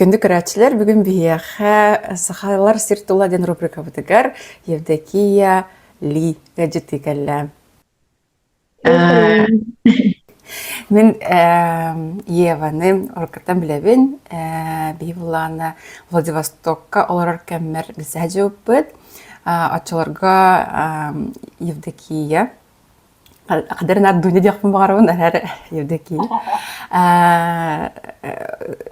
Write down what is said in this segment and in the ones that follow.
Күндү көрөөччүлэр, бүгүн биһиэхэ «Сахалар сир тула» диэн рубрикабытыгар Евдокия Ли ыалдьыттыы кэллэ. Мин Еваны уруккуттан билэбин. Биһи былаана Владивостокка олорор кэммэр билсэ сылдьыбыппыт. Оччолорго Евдокия Хадарын Дуня диэхпин баҕарабын, эрэр Евдокия.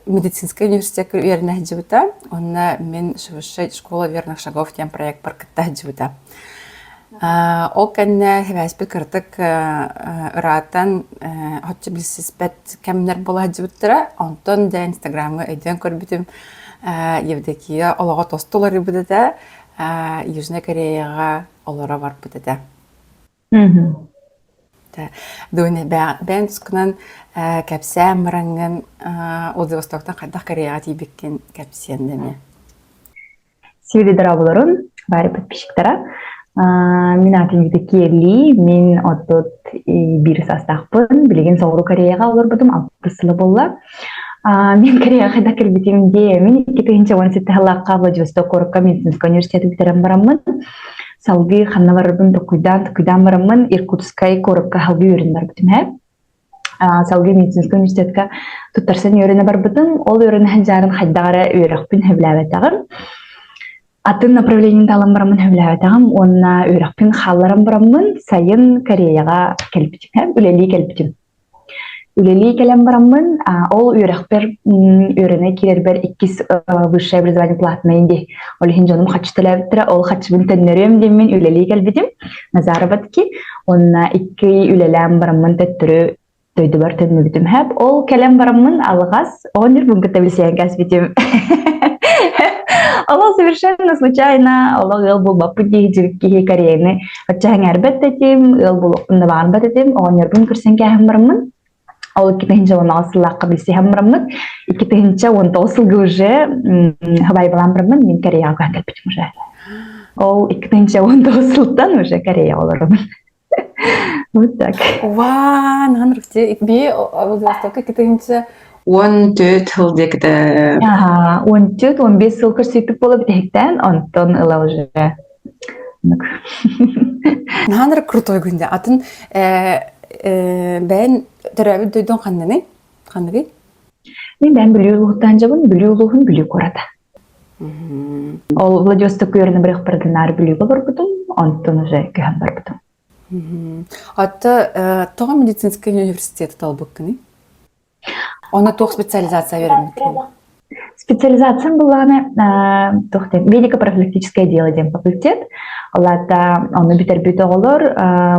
Медицинскэй университекка үөрэнэ сылдьыбыта. Онно мин Высшая школа верных шагов диэн проекпар кытта сылдьыбыта. Ол кэннэ сибээспит кыратык ыраатан оччо билсиспэт кэмнэр буола сылдьыбыттара. Онтон дьэ Инстаграмҥа өйдөөн көрбүтүм, Евдокия олоҕо тосту уларыйбыт этэ, Южнай Кореяҕа олоро барбыт этэ. Дуня, бэйэҥ тускунан кэпсээн бараҥҥын Владивостоктан хайдах Кореяҕа тиийбиккин кэпсиэн да эмиэ. Сири дорооболорун, бары подписчиктара. Мин аатым Евдокия Ли, мин 31 саастаахпын, билигин Соҕуруу Кореяҕа олорбутум алтыс сыла буолла. Мин Кореяҕа хайдах кэлбитим диэ, мин 2017 сыллаахха Владивосток куоракка медицинскэй университеты бүтэрэн бараммын, салгыы ханна барарбын толкуйдаан, толкуйдаан бараммын Иркутскай куоракка салгыы үөрэнэ барбытым ээ. Салгыы медицинскэй университетка туттарсан үөрэнэ барбытым. Ол үөрэнэ сылдьарын хайдах эрэ үөрэхпин сөбүлээбэтэҕим. Атын направлениены талан бараммын сөбүлээбэтэҕим уонна үөрэхпин хаалларан бараммын сайын Кореяҕа кэлбитим, үлэлии кэлбитим. Үлэлии кэлэн бараммын, ол үөрэхпэр үөрэнэ киирэрбэр иккис высшее образование платное дии. Ол иһин дьонум харчы төлөөбүттэрэ, ол харчыбын төннөрүөм диэммин үлэлии кэлбитим. Назароватки. Уонна икки ый үлэлээн бараммын төттөрү дойдубар төннүбүтүм. Хэп ол кэлэн бараммын алҕас оҕонньорбун кытта билсиһэн кээспитим. Олох совершенно случайно олох ыал буолбаппыт дии киһи Кореяны оччо сэҥээрбэт да этим, ыал буолуохпун да баҕарбат этим. Оҕонньорбун көрсөн кээһэн бараммын ол 2019 сыллаахха билсиһэн бараммыт 2019 сылга уже хабайбалаан бараммын мин Кореяҕа көһөн кэлбитим уже. Ол 2019 сылтан уже Кореяҕа олоробун. Вот так. Ваа, наһаа би Владивостокка 2014 сыл диэкитэ. Ага, 14-15 сыл көрсүппүт буолуп иһиктэн, онтон ыла уже Наһаа крутой күндэ. Атын бэйэн төрөөбүт дойдуҥ ханнаный? Ханныгый? Мин бэйэм Бүлүү улууһуттан дьабын, Бүлүү улууһун Бүлүү куората. Ол Владивостокка үөрэнэ барыахпар Бүлүүгэ олорбутум, онтон уже көһөн барбытым. Атта тоҕо медицинскэй университеты талбыккыный? Онно туох специализация үөрэммиккин? Специализациям былаана туох диэн медико-профилактическое дело диэн факультет. Ол аата ону бүтэрбит оҕолор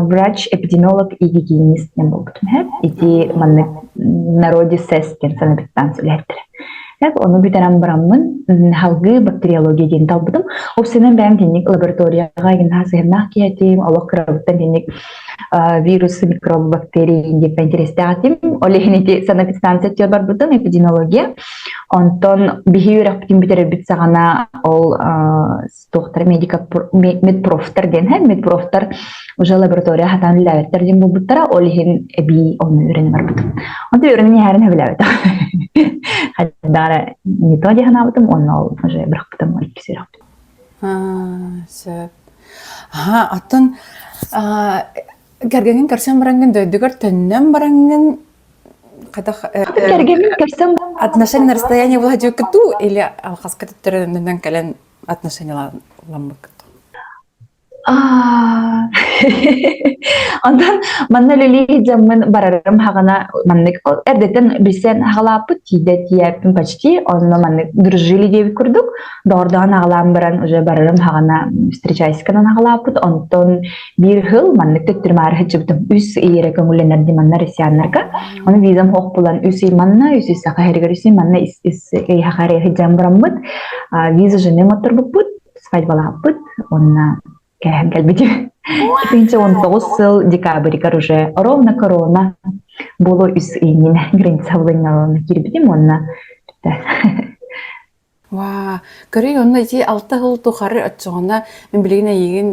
врач, эпидемиолог и гигиенист диэн буолбутум иһэ. Ити маннык народе СЭС диэн санэпидстанция үлэһиттэрэ. Эп ону бүтэрэн бараммын салгыы бактериология диэн талбытым. Опсынан бэйэм тинник лабораторияҕа гинаа сыһыннаах киһи этим, олох кырабыттан тинник вирусы, микробы, бактерии диэн интэриэстээх этим. Ол иһин ити санэпидстанция өттүгэр барбытым, эпидемиология. Онтон биһи үөрэхпитин бүтэрэрбит саҕана ол туохтар медика медпрофтар диэн һэ медпрофтар уже лаборатория хатаан үлэлээбэттэр диэн буолбуттара ол иһин эбии ону үөрэнэ барбытым. Онтон үөрэнэн иһээрин сөбүлээбэтэх. Хайдаара не то дии санаабытым уонна ол уже бырахпытым иккис үөрэхпин. Сөп. Аха, оттон кэргэҥҥин көрсөн бараҥҥын дойдугар төннөн бараҥҥын хайдах Кэргэммин көрсөн отношения на расстоянии владеют или алхаска төттөрөннөн кэлэн отношениялаламмыккыт? Онтон манна үлэлии дьаммын барарым хаҕана маннык эрдэттэн билсэн аҕалааппыт тиийдэ тиийээппин почти онно маннык дружили диэбит курдук доҕордоон аҕалаан баран уже барарым хаҕана встречайсканан аҕалааппыт онтон биир сыл маннык төттөрү-маары сылдьыбытым үс ый эрэ көҥүллэнэр дии манна россияннарга ону визам суох булан үс ый манна үс ый саха сиригэр үс ый манна үс ый саха сылдьан бараммыт виза жены оҥотторбуппут свадьбалааппыт уонна кээһэн кэлбитим. 2019 сыл декабрьгар уже ровно корона буолуо үс ыйынньина граница булынньалана киирбитим уонна бүттэ. Ваа, көрүй онно ити алта сыл тухары оччоҕуна мин билигин эйигин.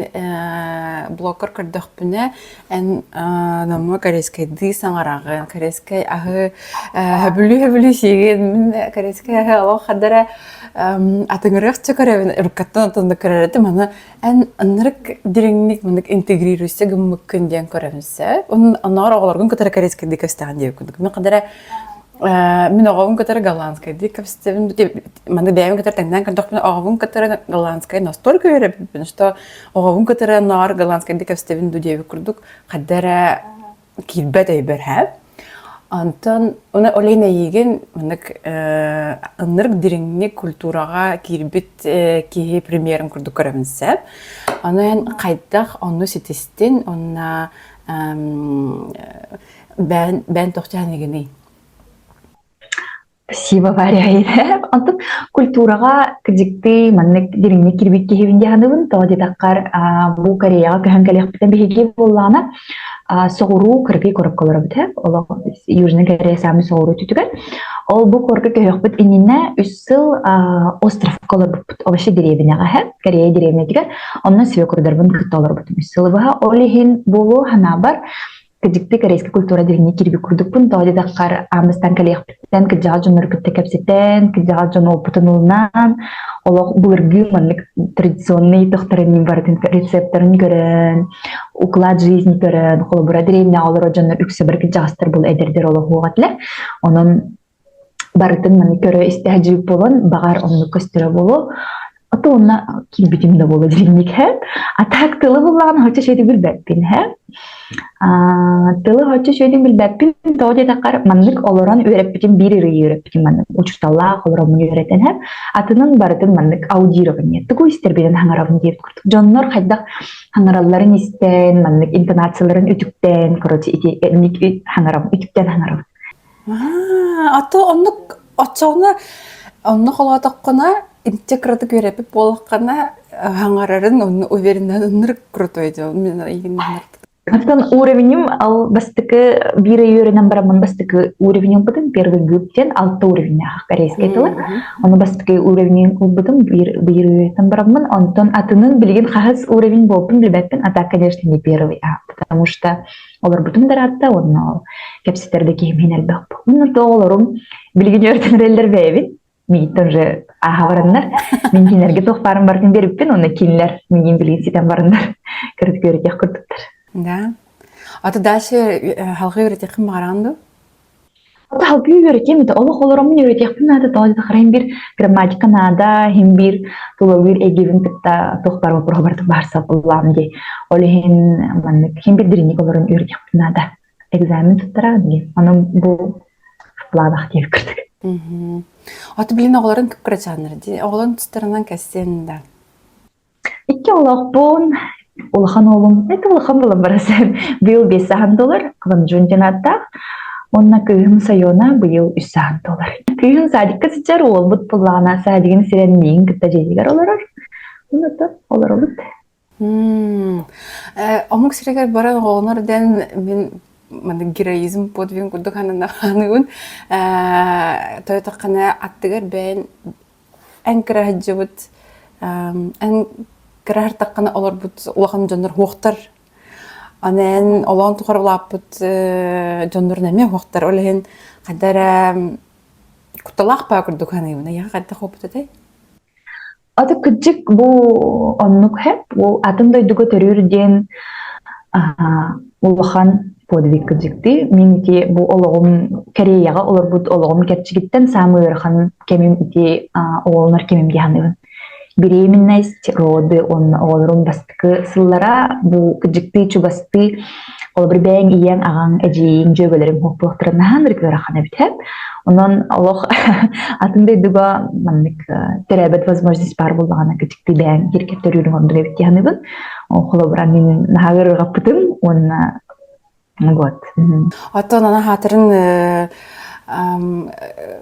блогкар көрдөхпүнэ, эн номнуо корейскайдыы саҥараҕын, корейскай аһы хөбүлүү-хөбүлүү сиигин, мин корейскай аһы олох хадара атыҥырыахча көрөбүн, уруккаттан отонно көрөр этим, аны эн ынырык дириҥник маннык интегрируйся гыммыккын диэн көрөбүн сөп. Оннооҕор оҕолоргун кытары корейскайдыы кэпсэтэҕин диэбит курдук. Мин хадара мин оҕобун кытары голландскайдыы кэпсэтэбин, маннык бэйэбин кытары тэҥнээн көрдөхпүнэ, оҕобун кытары голландскай настолько үөрэппиппин, что оҕобун кытары оннооҕор голландскайдыы кэпсэтэбин дуу диэбит курдук, хайда эрэ киирбэт өйбөр һэ. Онтон уна ол иһин эйиигин маннык ынырык дириҥник культураҕа киирбит киһи примерин курдук көрөбүн сөп. Ону эн хайдах онну ситистин уонна бэйэн бэйэн тохтоон игиний? Спасибо, Варя. Онтон культураҕа кыдьыктыы маннык дириҥник кирбит киһибин дии саныыбын. Тоҕо диэтэххэр, бу Кореяҕа көһөн кэлиэхпитин биһиги буоллаҕына, соҕуруу кыракый куоракка олоробут ээ. Олох Южный Корея саамай соҕуруу өттүгэр. Ол бу куоракка көһүөхпүт иннинэ үс сыл островка олорбуппут. Вообще дэриэбинэҕэ ээ, Корея дэриэбинэтигэр. Онно свекрударбын кытта олорбутум үс сылы быһа. Ол иһин буолуо санаабар, Кырдьыкты корейскай культура дириҥник киирбит курдукпун. Тоҕо диэтэххэр, аан бастаан кэлиэхпиттэн кырдьаҕас дьоннору кытта кэпсэтэн, кырдьаҕас дьон уопутун ылынан, олох былыргы маннык традиционный тохторун барытын рецепторын көрөн, уклад жизни көрөн, холобура дэриэбинэҕэ олорор дьоннор үксэ бары кырдьаҕастар буолан эдэрдэр олох уох этилэр. Онон барытын маны көрө-истэ сылдьыбыт буолан, баҕар оннук көстөрө буолуо. Ото онно киирбитим да буолуо дириҥник һэ. А так тылы буллаҕына хочо үчүгэйдик билбэппин һэ. Тылы хочо үчүгэйдик билбэппин, тоҕо диэтэххэр маннык олорон үөрэппитим биир ырыйы үөрэппитим маннык учууталлаах олороммун үөрэтэн һэ. Атынын барытын маннык аудирование тугу истэрбинэн хаҥарабын диэбит курдук. Дьоннор хайдах хаҥаралларын истэн, маннык интонацияларын үтүктэн, короче, ити инник хаҥарабын, үтүктэн хаҥарабын. А то оннук оччоҕуна онно холоотоххуна инчэ кыратык үөрэппит буоллаххына хаҥарарын онно уверенно ынырык крутой дьон мин эйигин Оттон уровенем ал бастакы биир ый үөрэнэн бараммын бастакы уровень ылбытым первый гып диэн алта уровеннаах корейскай тылы. Ону бастакы уровень ылбытым биир биир үөрэтэн бараммын онтон атынын билигин хаһыс уровень буолбун билбэппин а так конечно не первый а потому что Олорбутум да ыраатта уонна ол кэпсэтэр да киһим иһин элбэх. Уонна то оҕолорум билигин үөрэтэн эрэллэр бэйэбин. Миигиттэн уже ааһа бараннар. Мин кинилэргэ туох баарын барытын биэрбиппин, уонна кинилэр миигин билигин ситэн бараннар. Кырдьык үөрэтиэх курдуктар. Да. А то дальше халҕыы үөрэтиэххин баҕараҕын дуо? Салгыы үөрэтиэм этэ. Олох олороммун үөрэтиэхпин наада. Тоҕо диэтэххэ иһин биир грамматика наада, иһин биир тулалыыр эйгэбин кытта туох баар боппуруоһа барыта баарса буллаам дии. Ол иһин маннык иһин биир дириҥник олорон үөрэтиэхпин наада. Экзамен туттараҕын дии. Онон бу в планах диэбит курдук. Ото билин оҕолорун кып-кырачааннар дии. Оҕолорун тустарынан кэссиэн да. Икки оҕолоохпун, улахан уолум, это улахан буолан барасан, быйыл биэс саһан туолар, Кванджун диэн ааттаах. Уонна кыыһым Сайона быйыл үс саһан туолар. Кыыһым садикка сылдьар, уолбут буллаҕына садигын сирэн миигин кытта дьиэтигэр олорор. Онон олоробут. Омук сиригэр баран оҕолонор диэн мин маннык героизм подвиг курдук сананыгын. Тойтоххана аттыгар бэйэн Эн кыраһыдьыбыт, эн кыраһыртаххына олорбут улахан дьоннор уохтар. Аны эн олоон тухары улааппыт дьоннорун эмиэ уохтар. Ол иһин хайда эрэ кутталаах баа курдук саныыбын. Эйиэхэ хайдах уопут этэй? Аты кырдьык бу оннук хэп, бу атын дойдуга төрүүр диэн улахан подвиг кырдьыктыы. Мин ити бу олоҕум Кореяҕа олорбут олоҕум кэрчигиттэн саамай ыарахан кэмим ити оҕолонор кэмим дии саныыбын. Беременность, роды уонна оҕолорум бастакы сыллара бу кырдьыктыы чугастыы холобур бэйэҥ ийэҥ, аҕаҥ, эдьиийиҥ, дьүөгэлэриҥ хуохпуохтарын наһаа ынырык ыарахан эбит ээ. Онон олох атын дойдуга маннык төрөөбөт возможность баар буоллаҕына кырдьыктыы бэйэҥ киркэ төрүүрүҥ ордук эбит дии саныыбын. Холобура мин наһаа ыарырҕаппытым уонна вот. Оттон аны хаатырын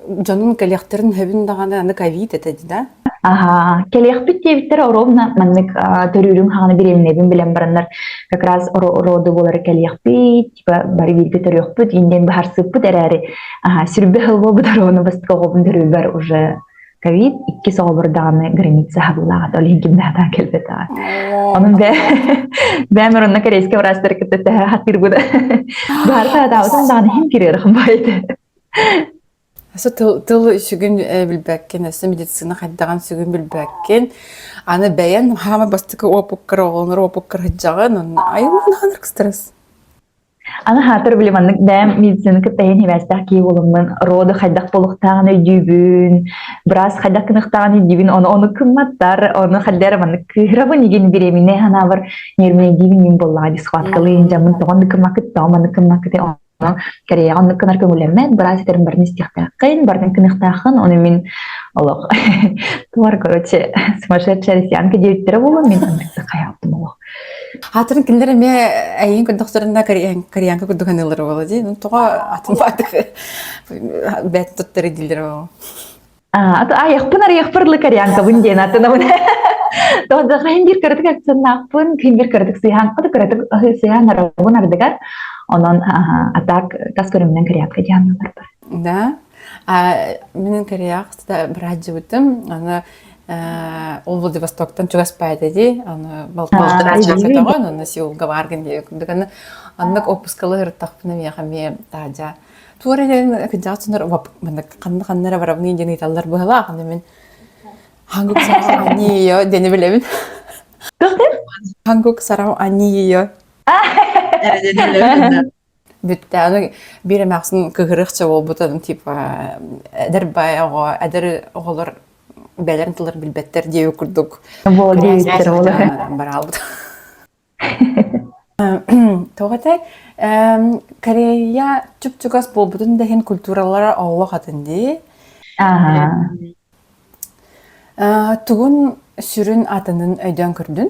дьонун кэлиэхтэрин сөбүн даҕаны аны ковид этэ да? Аха, кэлиэхпит диэбиттэр ровно маннык төрүүрүм хаҕаны беременнэбин билэн бараннар как раз роды буолары кэлиэхпит, типа бары бииргэ төрүөхпүт, индиэн баһарсыппыт эрээри аха, сүрбэ хыл буолбут орону бастакы оҕобун төрүүбэр уже. Ковид иккис оҕобор даҕаны граница хабыллаах ол иһин кимнээхтаах кэлбэтэҕэ. Онон бээ бэйэм орунна корейскай врачтары кытта тэһэ хатыырбыт. Баарта атаабытым даҕаны иһин кириэрхим баайты. Өссө тыл, тыл сүгүн билбэккин, өссө медицина хайдаҕын сүгүн билбэккин. Аны бэйэн хаама бастакы опуккар оҕолонор опуккар сылдьаҕын, онно айыллан стресс. Аны хаатыр били маннык бэйэм медицина кытта иһин хибээстээх киһи буоламмын роды хайдах буолуохтааҕын өйдүүбүн, быраас хайдах гыныахтааҕын өйдүүбүн, ону ону кымматтар, ону хайда эрэ маннык кыыһырабын игин бириэминэ санаабар нервнэйдиибин мин буоллаҕа дии схваткалыын дьаммын тоҕо оннук гыммаккыт, тоҕо маннык гыммаккыт ону Кореяҕа оннук гынар көҥүллэммэт, быраас этэрин барытын истиэхтээххин, барытын гыныахтааххын, ону мин олох туар короче сумасшедшая россиянка диэбиттэрэ буолуо мин оннук хайаабытым олох. Аатын кинилэр эмиэ эйигин көрдөхтөрүнэ кореянка курдук аныыллар буолуо дии. Ну тоҕо атын баатык бэт туттары дииллэр буолуо. Айахпын арыйахпар ылы кореянкабын диэн аттынабын. Тоҕо хайын биир кыратык акценнаахпын, ким биир кыратык сыыһаан, аты кыратык сыыһаан арабын ардыгар. Онон а так тас көрүҥүнэн кореянка диэн бар. Да. Мин Кореяҕа быраадьыбытым. Аны ол Владивостоктан чугас баайда дии. Аны балтарааччы аны Сеулга бааргын диye курдук. Аны аннык отпускалы ырыттахпына миэхэ эмиэ таажа туора диэн кыдьаҕа сунар ханна ханна эрэ барабын диэн ыйыталлар быһалаах. Аны мин Хангук сарам ани диэни билэбин. Хангук сарам ани Бүттэ. Аны биир эмээхсин кыһырыахча буолбута, типа эдэр бай оҕо, эдэр оҕолор бэйэлэрин тылларын билбэттэр диэбит курдук бараалбыт. Тоҕо этэй? Корея чуп-чугас буолбутун да иһин культуралара олох атын дии. Тугун сүрүн атынын өйдөөн көрдүн?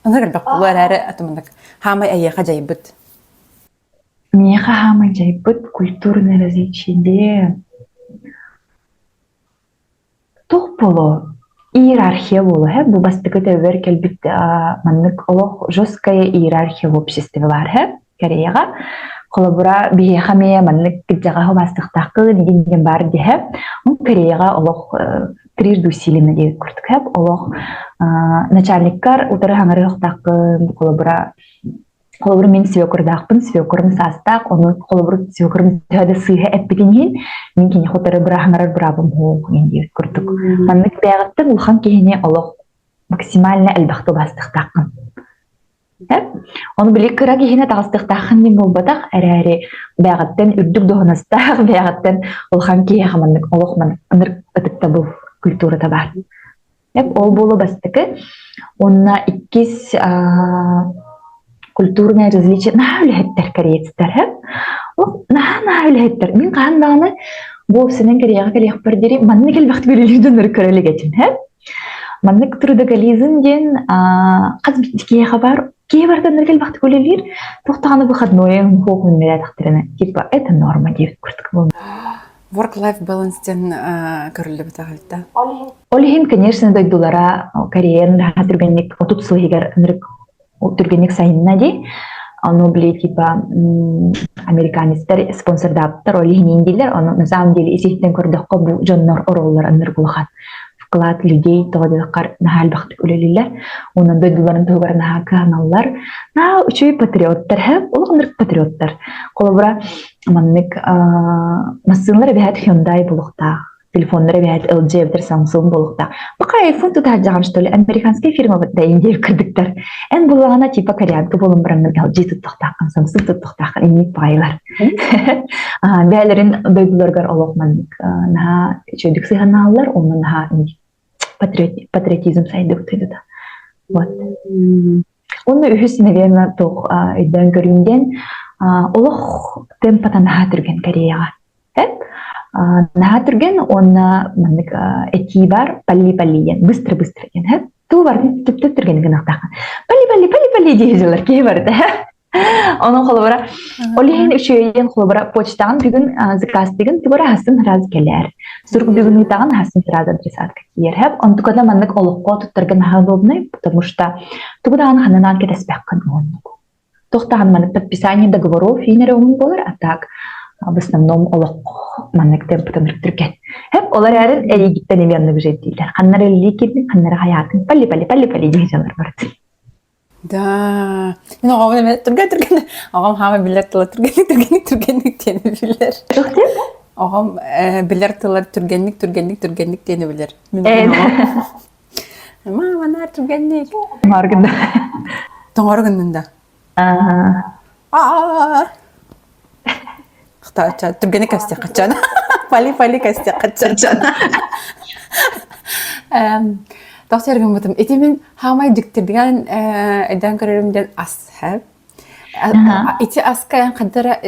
Онор элбэх буолуо эрээри атымыннык хаамай эйиэхэ дьайбыт. Миэхэ хаамай дьайбыт культурное различие туох буолуо? Иерархия буолуо һэ бу бастакы төбөбөр кэлбит маннык олох жесткая иерархия в обществе баар һэ Кореяҕа. Холобура, биһиэхэ эмиэ маннык кырдьаҕаһы убаастыахтааххын игин диэн баар диэхэ. Кореяҕа олох трижды усиленно диэбит курдук һэп олох начальниккар утары хаҥарыахтааххын холобура холобур мин свекордаахпын свекорум саастаах ону холобур свекорум төһө да сыыһа эппитин иһин мин киниэхэ утары бырааһыҥарар быраабым суох диэбит курдук маннык бэйэҕиттэн улахан киһини олох максимально элбэхтэ убаастыахтааххын Ону били кыра киһини таҕыстыахтааххын диэн буолбатах эрээри, бэйэҕиттэн үрдүк дуоһунастаах, бэйэҕиттэн улахан киһиэхэ маннык олох маннык ынырык ытыктабыл культурата баар. Ол буолуо бастакы. Уонна иккис культурное различие наһаа үлэһиттэр корейцтэр наһаа наһаа үлэһиттэр. Мин хаһан даҕаны бу уопсайынан Кореяҕа кэлиэхпэр диэри маннык элбэхтик үлэлиир дьоннору көрө илик этим. Маннык трудоголизм диэн хас биирдии киһиэхэ баар киһи барыта ынырык элбэхтик үлэлиир, туох даҕаны выходнойун суох үннэрээтэхтэринэ типа это норма диэбит курдук буолла. Work-life balance диэн көрүллүбүт аҕайта. Ол иһин, конечно, дойдулара Кореян түргэнник 30 сыл иһигэр ынырык түргэнник сайынна дии. Ону били типа американецтар спонсордаабыттар, ол иһин дииллэр. Ону на самом деле ис-иһиттэн көрдөххө бу дьоннор оруоллара ынырык улахан. Вклад людей тоҕо диэтэххэ наһаа элбэхтик үлэлииллэр. Уонна дойдуларын туһугар наһаа кыһаналлар. Наһаа үчүгэй патриоттар, һэ? Олох ынырык патриоттар. Холобура, маннык массыыналар эбэһээт Hyundai буолуохтаах телефоннара эбээт LG эбэтэр Samsung буолуохтаах. Пока iPhone тутаһардьаҕын что ли, американскай фирма да индия кырдыктар. Эн буллаҕына типа кореянка буолан бараҥҥын LG туттахтааххын, Samsung туттахтааххын инник баҕайылар. Бээлэрин дойдуларыгар олох маннык наһаа үчүгэйдик сыһыаннааллар, онно наһаа патриотизм сайдыбыт да. Вот. Уонна үһүс, наверное, туох өйдөөн көрүүм диэн олох темпата наһаа түргэн Кореяҕа. Наһаа түргэн уонна маннык этии бар палли-палли диэн быстро-быстро диэн һэ туу барын түптүк түргэн гыныахтааххын палли-палли палли-палли дии сылдьаллар киһи барыта Онон холобура ол иһин үчүгэйин холобура почтаҕын бүгүн заказтыгын тугура хасын сразу кэлээр сурук бүгүн ыытаҕын хасын сразу адресатка тиийэр хэп онтуката маннык олоххо туттарга наһаа удобный потому что тугу даҕаны ханнанаан кэтэспэххин уһуннук Туох даҕаны маннык подписание договоров иин эрэ уһун буолар, а так в основном олох маннык темпытын түргэн. Хэп Олар эрин эйигиттэн эми анны бюджет дииллэр. Ханнара үлэлии киирдин, ханнара хайаатын, пали-пали, пали-пали диэн дьалар барытын. Да. Мин оҕом эмэ түргэн түргэн оҕом хаама билэр тыла түргэнник түргэнник түргэнник диэни билэр. Туох диэн? Оҕом билэр тылар түргэнник түргэнник түргэнник диэни билэр. Мин оҕом Мама, наар түргэнник. Тоҥор гынна. Тоҥор гыннын да. Аа. Түргэнник кэстиэх хаччан. Пали-пали кэстиэх хаччан. Тохсер гыммытым. Ити мин хаамай дьиктирдигэн өйдөөн көрөрүм диэн ас хэп. Ити аска хантара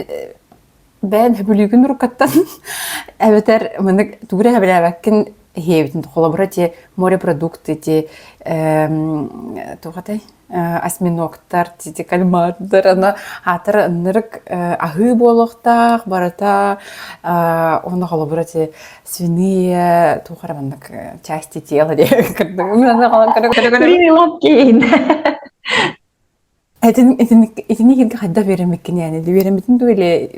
бэйэн хөбүлүүгүн уруккаттан эбэтэр маннык тугу эрэ сөбүлээбэккин иһиэбитин холобура ти морепродукты ти туох этэй осьминогтар ти кальмардар аны аатар ыннырык аһыы буолуохтаах барыта уонна холобура ти свиные туох эрэ маннык части тела диэн Куриный лапки Итини киргэ хайдах үөрэммиккин яни үөрэммитин дуу или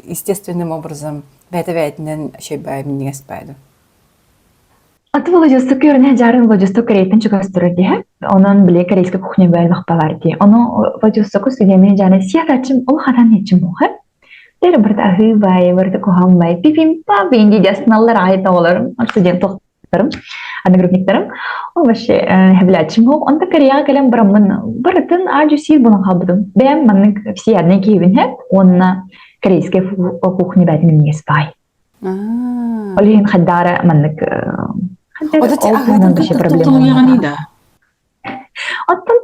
естественным образом бэйэтэ-бэйэтинэн шөйбаай минньигэс баай Аты Владивосток көрүнэ жарын Владивосток Кореяттан чугас турар диһэ. Онон били корейская кухня бэлбэх балар дии. Ону Владивостокку студияны жаны сиятачым ол хатан нечим буха. Тэр барыта аһыы баай, барыта куһаҕан баай. Пипим-пап инди дьасналлар аайы тоҕолорум. Студент одногруппниктарым. Ол вообще хэбилээччим суох. Онто Кореяҕа кэлэн бараммын барытын аадьу сиир буолан хаалбытым. Бэйэм маннык всеядный киһибин һэп уонна корейская кухня бээтин минньигэс баай. Ол иһин хайдаара маннык ол туһунан вообще проблема да. Оттон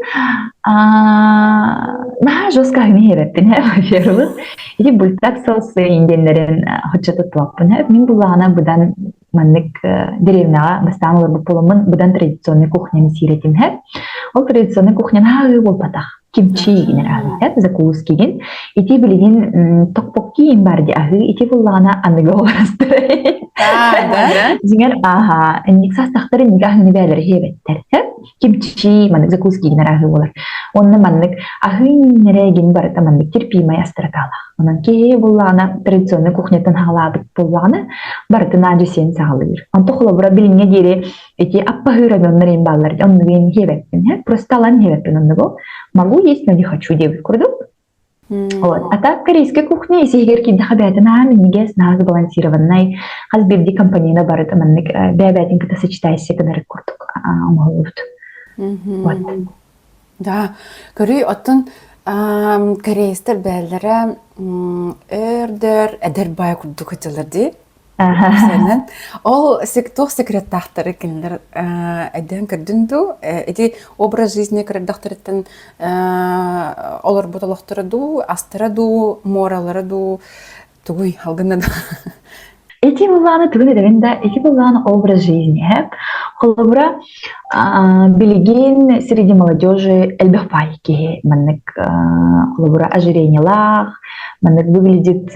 наһаа жестко аһыны иһэбэппин ээ, во-первых. Ити бультак соусы индиэннэрин хоччо туттубаппын ээ. Мин буллаҕына быдан маннык деревняҕа бастаан олорбут буоламмын быдан традиционный кухняны сиир этим ээ. Ол традиционный кухня наһаа аһыы буолбатах. Кимчи игин аһыы ээ, закуски игин. Ити билигин токпокки иин бар дии аһыы. Ити буллаҕына аныгы олоростор. Дьиҥэр ааһа, инник састахтар инник аһыыны бээлэр иһиэбэттэр. Кимчи маннык закуски гинэр аһыы буолар. Онно маннык аһыы мииннэрэ игин барыта маннык терпимай астратаалаах. Онон киһи буллаҕына традиционный кухняттан хаалаабыт буоллаҕына барытын аадьы сиэн саҕалыыр. Онто холобура билиҥҥэ диэри ити аппаһыыр оннор иин бааллар. Оннугу иин иһиэбэппин. Просто алан иһиэбэппин оннугу. Могу есть, но не хочу диэбит курдук. Вот. А так корейская кухня исиһигэр киирдэхэ бэйэтин аһа минньигэс, наһаа сбалансированнай, хас биирдии компонена барыта маннык бэйэ-бэйэтин кытта сочетайся гынар курдук оҥоһуллубут. Вот. Да, көрүй, оттон корейстар бээлэрэ өрдөр эдэр бай курдук ытылар дии. Сэнэн. Ол туох секреттаахтары кинилэр өйдөөн көрдүн дуу? Ити образ жизни көрдөхтөрүттэн олорбут олохторо дуу, астара дуу, муоралара дуу, тугуй алгынна да? Ити былааны тугун этэбин да, ити былааны образ жизни, Холобура, билигин среди молодежи элбэх баай киһи маннык холобура ожирениелаах, маннык выглядит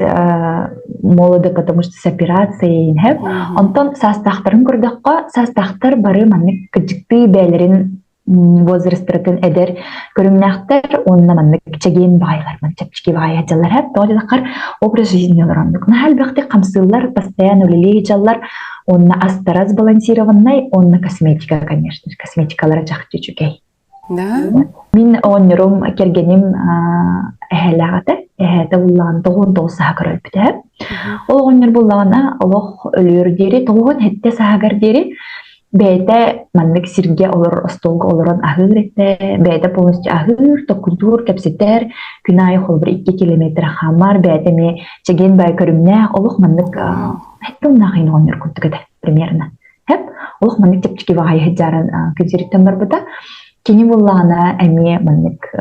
молодо, потому что с операцией иһэ. Онтон саастаахтарын көрдөххө, саастаахтар бары маннык кыдьыктыы бэйэлэрин возрастарын эдэр көрүҥнээхтэр уонна маннык чэгиэн баҕайылар, чэпчэки баҕайы дьаллар һэп. Тоҕо диэтэххэр образ жизни олороннук. Наһаа элбэхтик хамсыыллар, постоянно үлэлии дьаллар, уонна астара сбалансированнай, уонна косметика, конечно, косметикалара чахчы үчүгэй. Да? Мин оҕонньорум, кэргэним эһээлээх этэ. Эһээтэ буллаҕына 99 саһа көрөлбүтэ. Ол оҕонньор буллаҕына олох өлүөр диэри, 97 саһагар диэри бэйэтэ маннык сиргэ олорор, остуолга олорон аһыыр этэ. Бэйэтэ полностью аһыыр, токкуйдуур, кэпсэтэр. Күн аайы холобур 2 километр хаамар, бэйэтэ эмиэ чэгиэн баай көрүҥнээх, олох маннык сэттэ уоннаах ыйын оҕонньор курдук этэ примерно. Хэп, олох маннык чэпчэки баҕайы сыдьааран күн сириттэн барбыта. Кини буллаҕына эмиэ маннык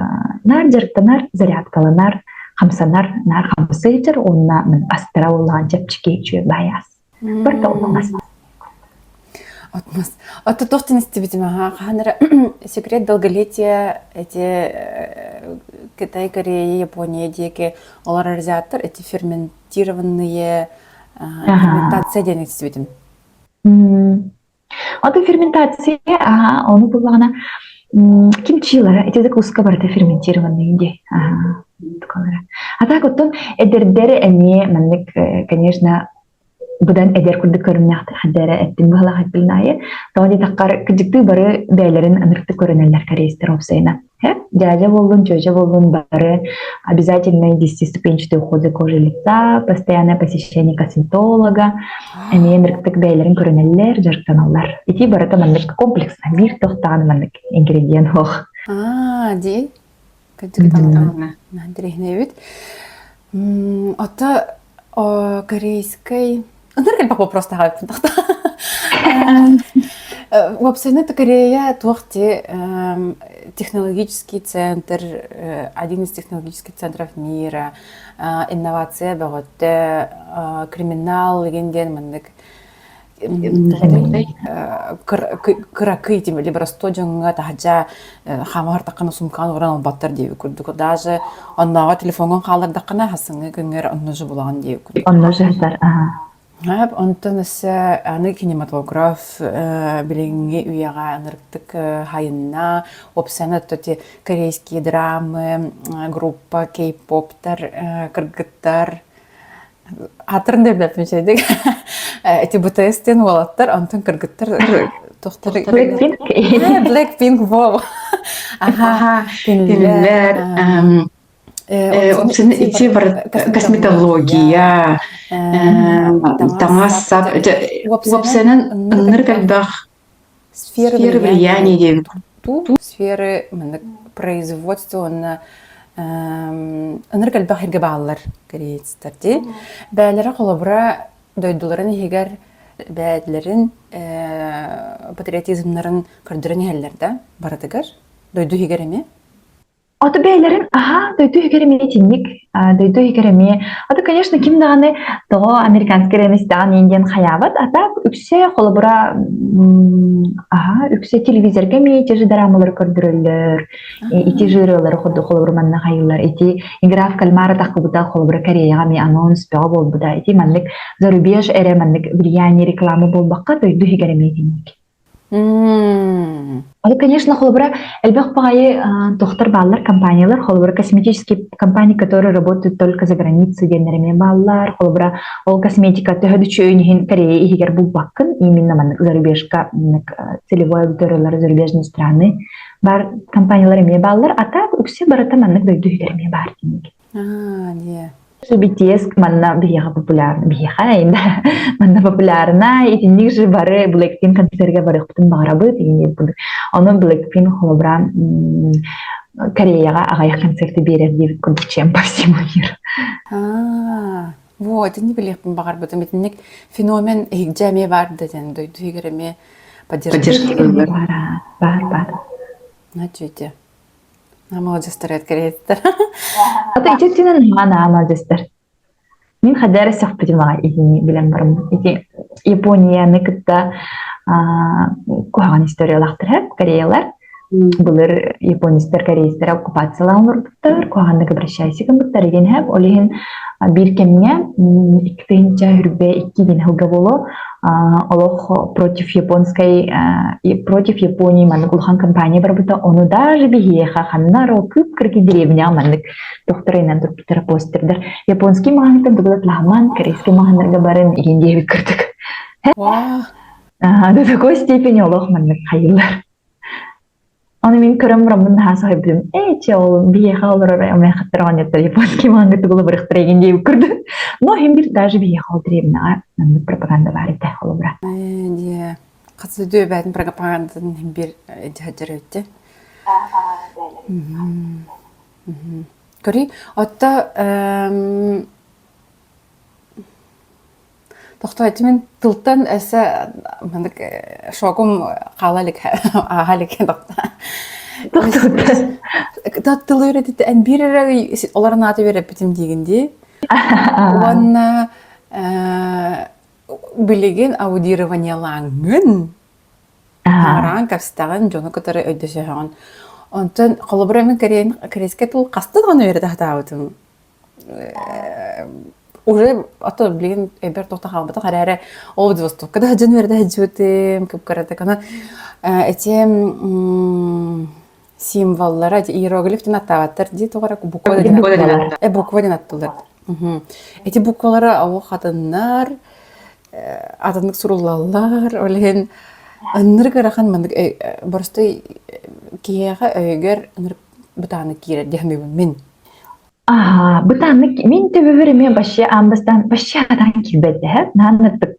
наар дьарыктанар, зарядкаланар, хамсанар, наар хамсыы сылдьар уонна астара буллаҕын чэпчэки үчүгэй баайаас. Барыта отмас. Отмас. Ото туох диэн истибитим аха хаһан эрэ секрет долголетия эти Китай, Корея, Япония диэки олор азиаттар эти ферментированные ферментация диэн истибитим. Ото ферментация, аха, ону буллаҕына кимчилара, ити закуска барыта ферментированный дии. Аха, А так оттон эдэрдэр эмиэ маннык, конечно, быдан эдэр курдук көрүҥнээхтэр хаддара эттим быһалаах эппилин аайы тоҕо диэтэххэр кыдьыктыы бары бэйэлэрин ынырыктык көрүнэллэр корейстэр уопсайынан. Дядя буоллун, тетя буоллун бары обязательно десятиступенчатый уход за кожей лица, постоянное посещение косметолога, эмиэ ынырыктык бэйэлэрин көрүнэллэр, дьарыктаналлар. Ити барыта маннык комплексно, биир тохтаан маннык ингредиент суох. Аа, дии. Кырдьык даҕаны. Интэриэһинэй эбит. Ото корейскай Ыныр элбэх вопрос таҕайыппын тахта. Уопсайынан Корея туох ти технологический центр, один из технологических центров мира, инновация бөҕөттө, криминал деген диэн маннык кыракый тим либо простой дьоҥҥо таһырдьа хаамар таххына сумкаҕын ууран ылбаттар диэбит курдук даже оннооҕо телефоҥҥун хааллардаххына хасыҥҥы күҥҥэр онно же булаҕын диэбит курдук Онно сыһытар Онтон өссө аны кинематограф билиҥҥи үйэҕэ ынырыктык хайынна уопсайынан ити корейские драмы группа кей-поптар кыргыттар Аатырын да билэппин үчүгэйдик. Эти БТС диэн уолаттар, онтон кыргыттар тохтор Blackpink. Blackpink во. Аха, кинилэр ити бар косметология, таҥас-сап, уопсайынан ынырык элбэх сферы сферы влияния диэбит. Сферы маннык производство уонна ынырык элбэх сиргэ бааллар корейцтар дии. Бээлэрэ холобура дойдуларын иһигэр бэйэлэрин патриотизмнарын көрдөрөн иһэллэр да барытыгар дойду иһигэр эмиэ. Ото бэйэлэрин аһаа, дойду иһигэр эмиэ итинник, дойду иһигэр эмиэ. Ото, конечно, ким даҕаны тоҕо американскай эрэ истэҕин иин диэн хайаабат, а так үксэ холобура аһаа, үксэ телевизорга эмиэ ити же драмалары көрдөрөллөр, ити же ырыалары холобура манна хайыыллар, ити Игра в кальмара таххыбыта холобура Кореяҕа эмиэ анонс бөҕө буолбута, ити маннык зарубеж эрэ маннык влияние реклама буолбакка дойду иһигэр эмиэ итинник. Ол, конечно, холобура, элбэх баҕайы тохтор бааллар компаниялар, холобура, косметические компании, которые работают только за границей диэннэр эмиэ бааллар. Холобура, ол косметика төһө да үчүгэйин иһин Корея иһигэр булбаккын, именно маннык зарубежка целевой аудиториялар зарубежные страны бар компаниялар эмиэ бааллар. А так үксэ барыта маннык дойду иһигэр эмиэ баар диник. Аа, не. BTS манна биһиэхэ популярна, биһиэхэ манна популярна, итинник же бары Blackpink концерга барыахпытын баҕарабыт, Онон Blackpink холобура Кореяҕа аҕыйах концерты биэрэр диэбит курдук чем по всему миру. Аа, вот, итини билиэхпин баҕарбытым. Итинник феномен иһигдьэ эмиэ баар да диэн дойду иһигэр эмиэ поддержка. Баар, баар, баар. Значит, Маладьыстар кэриэттэр. Ата ити өттүнэн наһаа маладьыстар. Мин хадара сөхпүтүм аҕай итини билэн барым. Ити Японияны кытта куһаҕан историялаахтар кореялар. Былыр японецтар корейцтар оккупациялаан олорбуттар, куһаҕаннык обращайся гыммыттар игин һэп. Ол иһин биир кэмҥэ 2002 диэн сылга буолуо олох против японской против Японии маннык улахан компания барбыта ону даже биһиэхэ ханна эрэ кып-кыракый деревняҕа маннык тохторойунан турбуттара постердар японский маҕаһыынтан тугу да тлаһаман корейский маҕаһыыннарга баран игин диэбит курдук до такой степени олох маннык хайыылар Ону мин көрөн бараммын наһаа соһуйбутум. Ээ, чэ, ол биһиэхэ олорор омехаттар оҕонньоттор японский манга тугу барыахтара игин диэбит курдук. Но иһин бир даже биһиэхэ ол древняҕа маннык пропаганда баар этэ холобура. Ээ, хас үдүөбээтин пропагандатын иһин бир дьаһадьар эбитте. Көрүй, отто Тохтоо, ити мин тылтан өссө маннык шокум хаала илик ааһа илик тохтоо. Тылы үөрэтите эн биир эрэ олорон ааты үөрэппитим диигин дии. Уонна билигин аудированиелааҥҥын араан кэпсэтэҕин, дьону кытары өйдөсөһөҕүн. Онтон холобура мин корейскай тыл хаста даҕаны үөрэтэ сатаабытым. Уже а то билигин эбэр туохта хаалбатах эрээри ол Владивостокка да сылдьан үөрэтэ сылдьыбытым кып-кыратык. Аны эти символлара иероглиф диэн аттаабаттар дии тоҕо эрэ буква диэн буква диэн аттылар. Эти буквалары олох хатыннар. атыннык суруллаллар. Ол иһин ынырык ыарахан маннык боростуой киһиэхэ өйүгэр ынырык бытааннык киирэр дии саныыбын мин. Аһаа, бытааннык мин төбөбөр эмиэ вообще аан бастаан вообще хатан киирбэт эһэ. Нааннаттык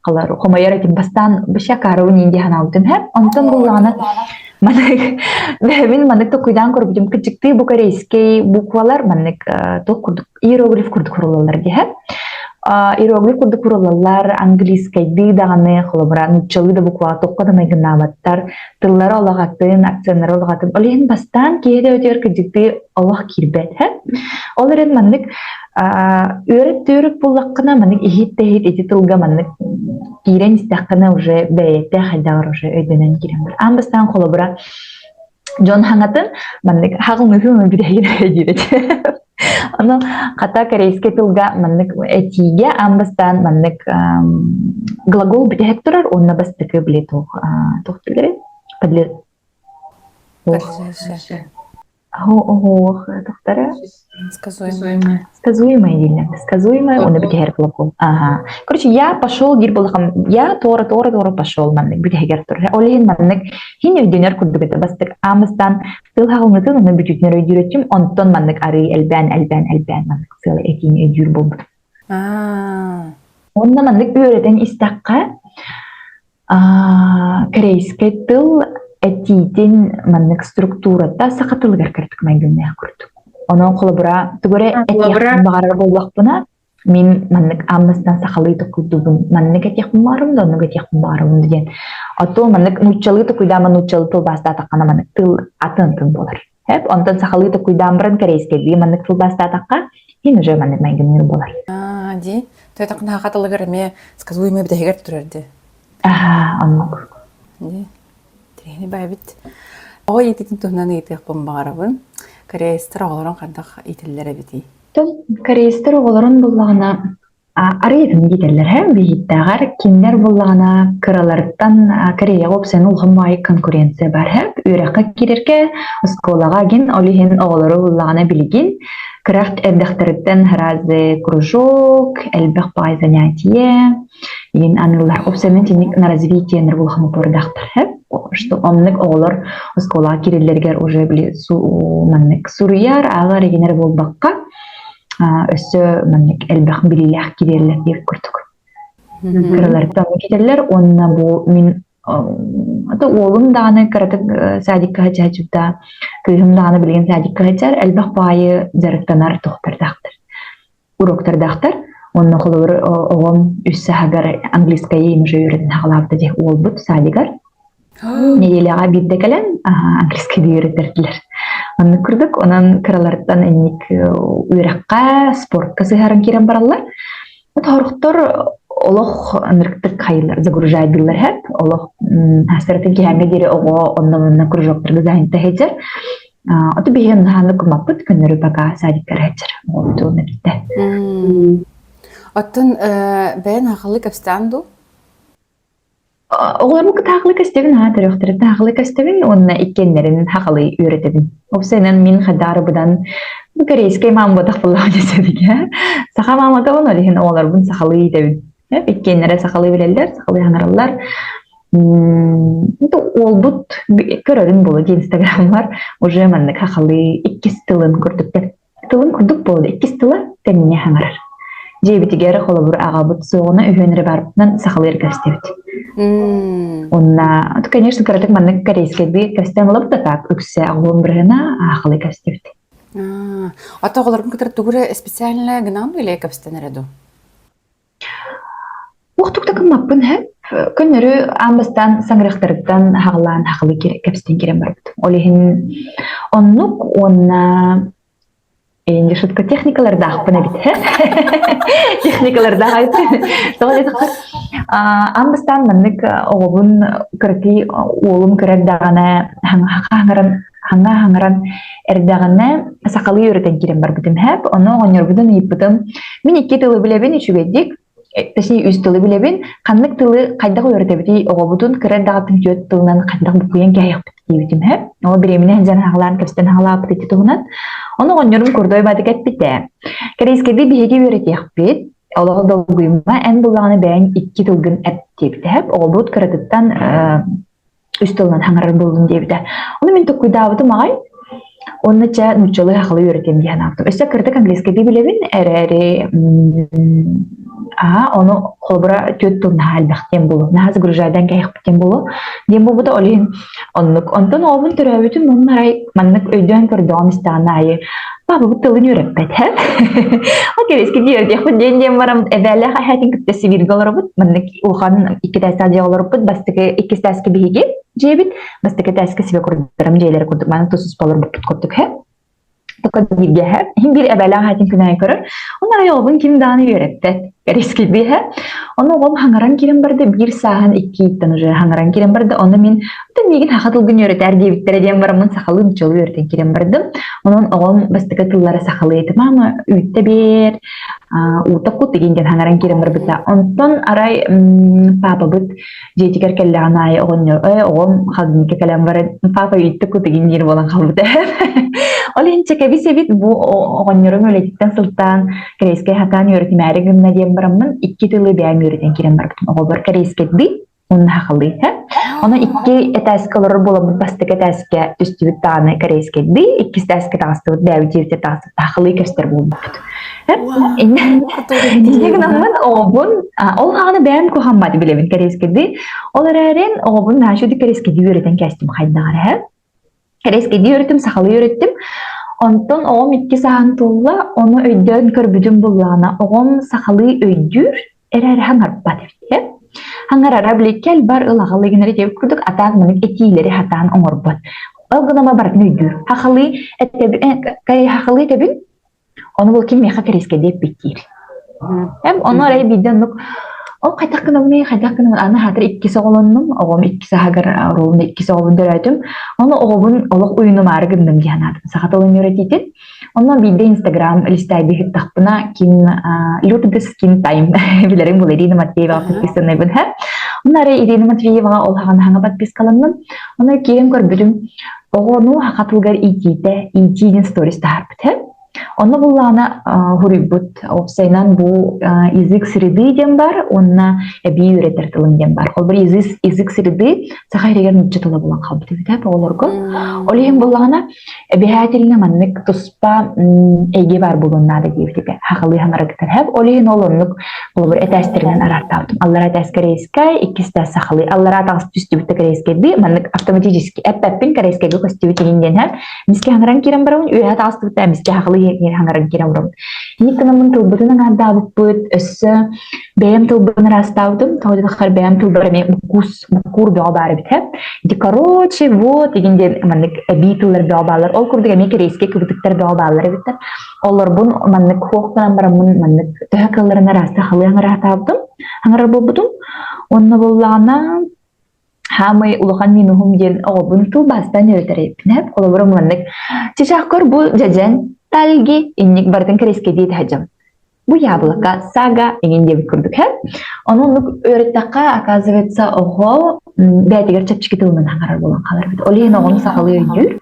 халар хомойор этим бастаан вообще акаарыбын иин дии санаабытым эһэ. Онтон буллаҕына маннык бэйэбин маннык токуйдаан көрбүтүм кырдьыктыы бу корейскэй буквалар маннык туох курдук иероглиф курдук суруллаллар диэһэ. Иероглиф курдук суруллаллар английскайдыы даҕаны холобура нууччалыы да букваҕа туохха да майгыннаабаттар тыллара олох атын, акценнара олох атын. Ол иһин бастаан киһи да өтүгэр кырдьыктыы олох киирбэт. Ол эрэн маннык үөрөт-түөрүк буллаххына маннык иһит да иһит ити тылга маннык киирэн истэххинэ уже бэйэтэ хайдаҕар уже өйдөнөн киирэн бар. Аан бастаан холобура дьон хаҥатын маннык хаҕылныһыы бүтэһигин өйдүүр этэ. Ону хата корейскай тылга маннык этиигэ аан бастаан маннык глагол бүтэһик турар уонна бастакы били туох туох дииллэрий Оһох тохтара Сказуемое. Сказуемое дииллэр. Сказуемое уонна бүтэһэр глагол. Ага. Короче, я пошел диир буоллахым я туора туора туора пошел маннык бүтэһигэр турар. Ол иһин маннык хин өйдөнөр курдук этэ. Бастык аан бастаан Тыл хаҕылҥытын уонна бүтүүтүн өйдүүр өттүм, онтон маннык арыы элбээн элбээн элбээн маннык сыала этиини өйдүүр буолбутум. Аа. Уонна маннык үөрэтэн истэххэ, корейскай тыл этиитин маннык структурата саха тылыгар кыратык майгыннаах курдук. Онон холобура, тугу эрэ этиэхпин баҕарар буоллахпына, мин маннык аан сахалыы токуйдуубун, маннык этиэхпин баҕарабын да, оннук этиэхпин баҕарабын диэн. Оттон маннык нууччалыы токуйдаама нууччалыы тылбаастаатаххына маннык тыл атын-атын буолар. Эп, онтон сахалыы токуйдаан баран корейскайдыы маннык тылбаастаатахха, иһин уже маннык майгынныыр буолар. Аа, дии. Төтөкүн хаха тылыгар эмиэ сказуемый бүтэһигэр турар дии. Аа, оннук. Дии. Тириһини баайбыт. Оҕо иититин туһунан ыйытыахпын баҕарабын. Корейстар оҕолорун хайдах иитэллэр эбитий? Корейстар оҕолорун буллаҕына арыйытын иитэллэр ээ биһиттээҕэр кинилэр буллаҕына кыраларыттан Кореяҕа уопсайынан улахан баҕайы конкуренция баар ээ үөрэххэ киирэргэ оскуолаҕа гин ол иһин оҕолору буллаҕына билигин кыра эрдэхтэриттэн разы кружок элбэх баҕайы занятие Иин аныыллар. Уопсайынан итинник на развитие улахан упордаахтар что оннук оҕолор оскуолаҕа киирэллэригэр уже били маннык суруйар, ааҕар игинэр буолбакка өссө маннык элбэх билиилээх киирэллэр диир курдук. Кыраларыттан китэллэр уонна бу мин ата уолум даҕаны кыратык садикка сылдьыбыта, кыыһым даҕаны билигин садикка сылдьар, элбэх баайы дьарыктанар тохтордаахтар. уроктардаахтар. Онно холобур оҕом үс саһагар английскайы уже үөрэтэн хаҕалаабыта дии уолбут садигар. Неделяҕа биирдэ кэлэн английскайы үөрэтэрдилэр. Оннук курдук, онон кыраларыттан инник үөрэххэ, спортка сыһаран киирэн бараллар. Хорохтор олох ынырыктык хайылар, загружайдылар хэп. Олох хастаратын киһээҥҥэ диэри оҕо онно-манна кружоктарга занята сылдьар. Ото биһиги наһааны кумаппыт көннөрү пока садикка эрэ оҕолордуун эбиттэ. Оттон бэйэн хахалы кэпсээн дуу? Оҕолорбун кытта хахалы кэстэбин, аhaa төрүөхтэриттэн хахалы кэстэбин уонна иккиэннэрин хахалы үөрэтэбин. Уопсайынан мин хадаарыбынан бу корейскай маам буотах буоллаҕа десэбигэ. Саха мааматабын, ол иһин оҕолорбун сахалыы иитэбин. Иккиэннэрэ сахалыы билэллэр, сахалыы хаҥараллар. Уолбут көрөрүн буолуо дии инстаграммар уже маннык хахалыы иккис тылын курдук тылын курдук буолла иккис тыла тэҥҥэ хаҥарар. Дьиэбитигэр холобур аҕабыт суоҕуна үһүөн эрэ баарбытынан сахалыы эрэ кэпсэтэбит. Уонна конечно кыратык маннык корейскайдыы кэпсэтэн ылабыт да так үксэ аҕылыын бырыһына аахалыы кэпсэтэбит. Ата оҕолоргун кытары тугу эрэ специально гынаан или кэпсэтэн эрэ дуу? Уохтук да гыммаппын һэ. Көннөрү аан бастаан саҥарыахтарыттан хаҕылаан хахылыы кэпсэтэн киирэн барбыт. Ол иһин оннук уонна инде шутка техникалардаахпын эбит һэ. Техникалардаах эбит. Тоҕо диэтэххэ аан бастаан маннык оҕобун кыракый уолум кыра эрдэҕинэ хаҥаран хаҥа хаҥаран эрдэҕинэ сахалыы үөрэтэн киирэн барбытым һээп. Ону оҕонньорбутун ыйыппытым. Мин икки тылы билэбин үчүгэйдик, точнее үс тылы билэбин. Ханнык тылы хайдах үөрэтэбитий оҕобутун кыра эрдэҕиттэн түөрт тылынан хайдах буккуйан кээһиэхпит диэбитим һээп. Ол бириэминэ сылдьан хаҕалаан кэпсэтэн хаҕалаабыт ити туһунан. Ону оҕонньорум курдой баатык эппитэ. Кэриэскэби биһиги үөрэтиэхпит. Олох долгуйума, эн буллаҕына бэйэҥ икки тылгын эп диэбитэ. Оҕобут кыратыттан үс тылынан хаҥарар буоллун диэбитэ. Ону мин толкуйдаабытым аҕай. Уонна чэ нууччалыы сахалыы үөрэтиэм диэн анаабытым. Өссө кыратык английскайдыы билэбин эрээри аа ону холобура түөрт тыл наһаа элбэх диэн буолуо. Наһаа загружайдан кэһиэхпит диэн буолуо. Диэн буолбута ол иһин оннук. Онтон оҕобун төрөөбүтүм уонна арай маннык өйдөөн көрдөҕүм истэҕин аайы папабыт тылын үөрэппэт һэ. Ол кэбискэ диэхпит диэн диэн баран эбээлээх эһээтин кытта Сибииргэ олоробут. Маннык улахан икки этээстээх дьиэ олоруппут. Бастакы иккис этээскэ биһиги дьиэбит. Бастакы этээскэ себе курдуктарым дьиэлэрэ курдук маннык тус-туспа олорбуппут курдук һэ. Только бииргэ һэ. Иһин биир эбээлээх эһээтин күнээн көрөр. Онно арай оҕобун ким даҕаны үөрэппэт. Кэрэскилбиэ һэ. Ону оҕом хаҥаран киирэн барда биир сааһын икки ыйыттан уже хаҥаран киирэн барда. Ону мин Оттон миигин саха тылгын үөрэтээр диэбиттэрэ диэн бараммын сахалыы нууччалыы үөрэтэн киирэн бардым. Онон оҕом бастакы тыллара сахалыы этэ. Мама үүттэ биэр, уута кут игин диэн хаҥаран киирэн барбыта. Онтон арай папабыт дьиэтигэр кэллэҕин аайы оҕонньор э оҕом холодильникка кэлэн баран папа үүттэ кут игин диир буолан хаалбыта. Ол иһин чэкэбис эбит бу оҕонньорум үлэтиттэн сылтаан корейскай хатаан үөрэтимээри гынна диэн бараммын икки тылы бэйэм үөрэтэн киирэн барбытым. Оҕобор корейскайдыы уонна сахалыы Ону икки этээскэ олорор буоламмыт бастакы этээскэ түстүбүт даҕаны корейскайдыы, иккис этээскэ таҕыстыбыт бэйэбит дьиэбитигэр таҕыстыбыт сахалыы көстөр буолбуппут. Инньэ гынаммын оҕобун ол хаҕаны бэйэм куһаммат билэбин корейскайдыы. Ол эрээрин оҕобун наһаа үчүгэй корейскайдыы үөрэтэн кээстим хайдах эрэ. Кэрэскэдии үөрэттим, сахалыы үөрэттим. Онтон оҕом икки сааһын туолла, ону өйдөөн көрбүтүм буллаҕына, оҕом сахалыы өйдүүр, эрээри хаҥарбат эбит. Хаҥарара били кэл бар ылаҕалыы гынар диэбит курдук атаан маннык этиилэри сатаан оҥорбот. Ол гынама барытын өйдүүр. Хахалыы этэбин, хахалыы этэбин, Ону бу ким миэхэ кэриэскэдиэ эппиттиир. Эм ону арай биирдэ оннук ол хайдах гынабыный, хайдах гынабын аны хаатыр иккис оҕолоннум, оҕом иккис аһагар оруолун иккис оҕобун төрөөтүм. Ону оҕобун олох уйунумаары гынным дии санаатым. Саха тылын үөрэтиитин. Онно биирдэ Инстаграм листайбы ыһыттахпына ким Люда Skin Time билэрим бул Ирина Матвееваҕа подписанныйбын һэ. Онно арай Ирина Матвееваҕа ол хаҕан хаҥа подпискаланным. Ону киирэн көрбүтүм оҕону саха тылыгар иитиитэ, иитии диэн сторис таһаарбыт һэ. Онно буллаҕына хуруйбут уопсайынан бу язык среды диэн бар уонна эбии үөрэтэр тылым диэн бар. Холобур язык, язык среды саха иһигэр нуучча тыла булан хаалбыт эбит ээ оҕолорго. Ол иһин буллаҕына эбиһээтилинэ маннык туспа эйгэ баар буолуон наада диэбит этэ. Хахалыы хаҥарагытар хэп. Ол иһин ол оннук холобур этээстэринэн араартаабытым. Аллараа этээс корейскай, иккис этээс сахалыы. Аллараа таҕыс түстүбүт да корейскайдыы маннык автоматически эппэппин корейскайга көстүбүт иһин диэн хэп. Эмискэ хаҥаран киирэн барабын, үөһэ таҕыстыбыт эмискэ хахалыы хаҥаран киирэн барабын. Инник гынаммын тылбытын аҥаардаабыппыт, өссө бэйэм тылбын ыраастаабытым, тоҕо диэтэххэ бэйэм тылбар эмиэ буккуус буккуур бөҕө баар эбит һэ. Ити короче, вот игин диэн маннык эбии тыллар бөҕө бааллар. Ол курдук эмиэ корейскэй кыбытыктар бөҕө бааллар эбиттэр. Олорбун маннык хуох гынан бараммын маннык төһө кыалларын ыраастыы халыы аҥараатаабытым, аҥарар буолбутум. Уонна буоллаҕына Хаамай улахан минуһум диэн оҕобун тылбаастаан үөрэтэр эбиппин Холобура маннык чычаахкор бу дьэдьэн тальги инник барытын кэрэскэдии таһдьам. Бу яблоко сага иҥин диэбит курдук һэ. Ону оннук үөрэттэххэ, оказывается, оҕо бэйэтигэр чэпчэки тылынан хаҥарар буолан хаалар эбит. Ол иһин оҕону сахалыы өйдүүр,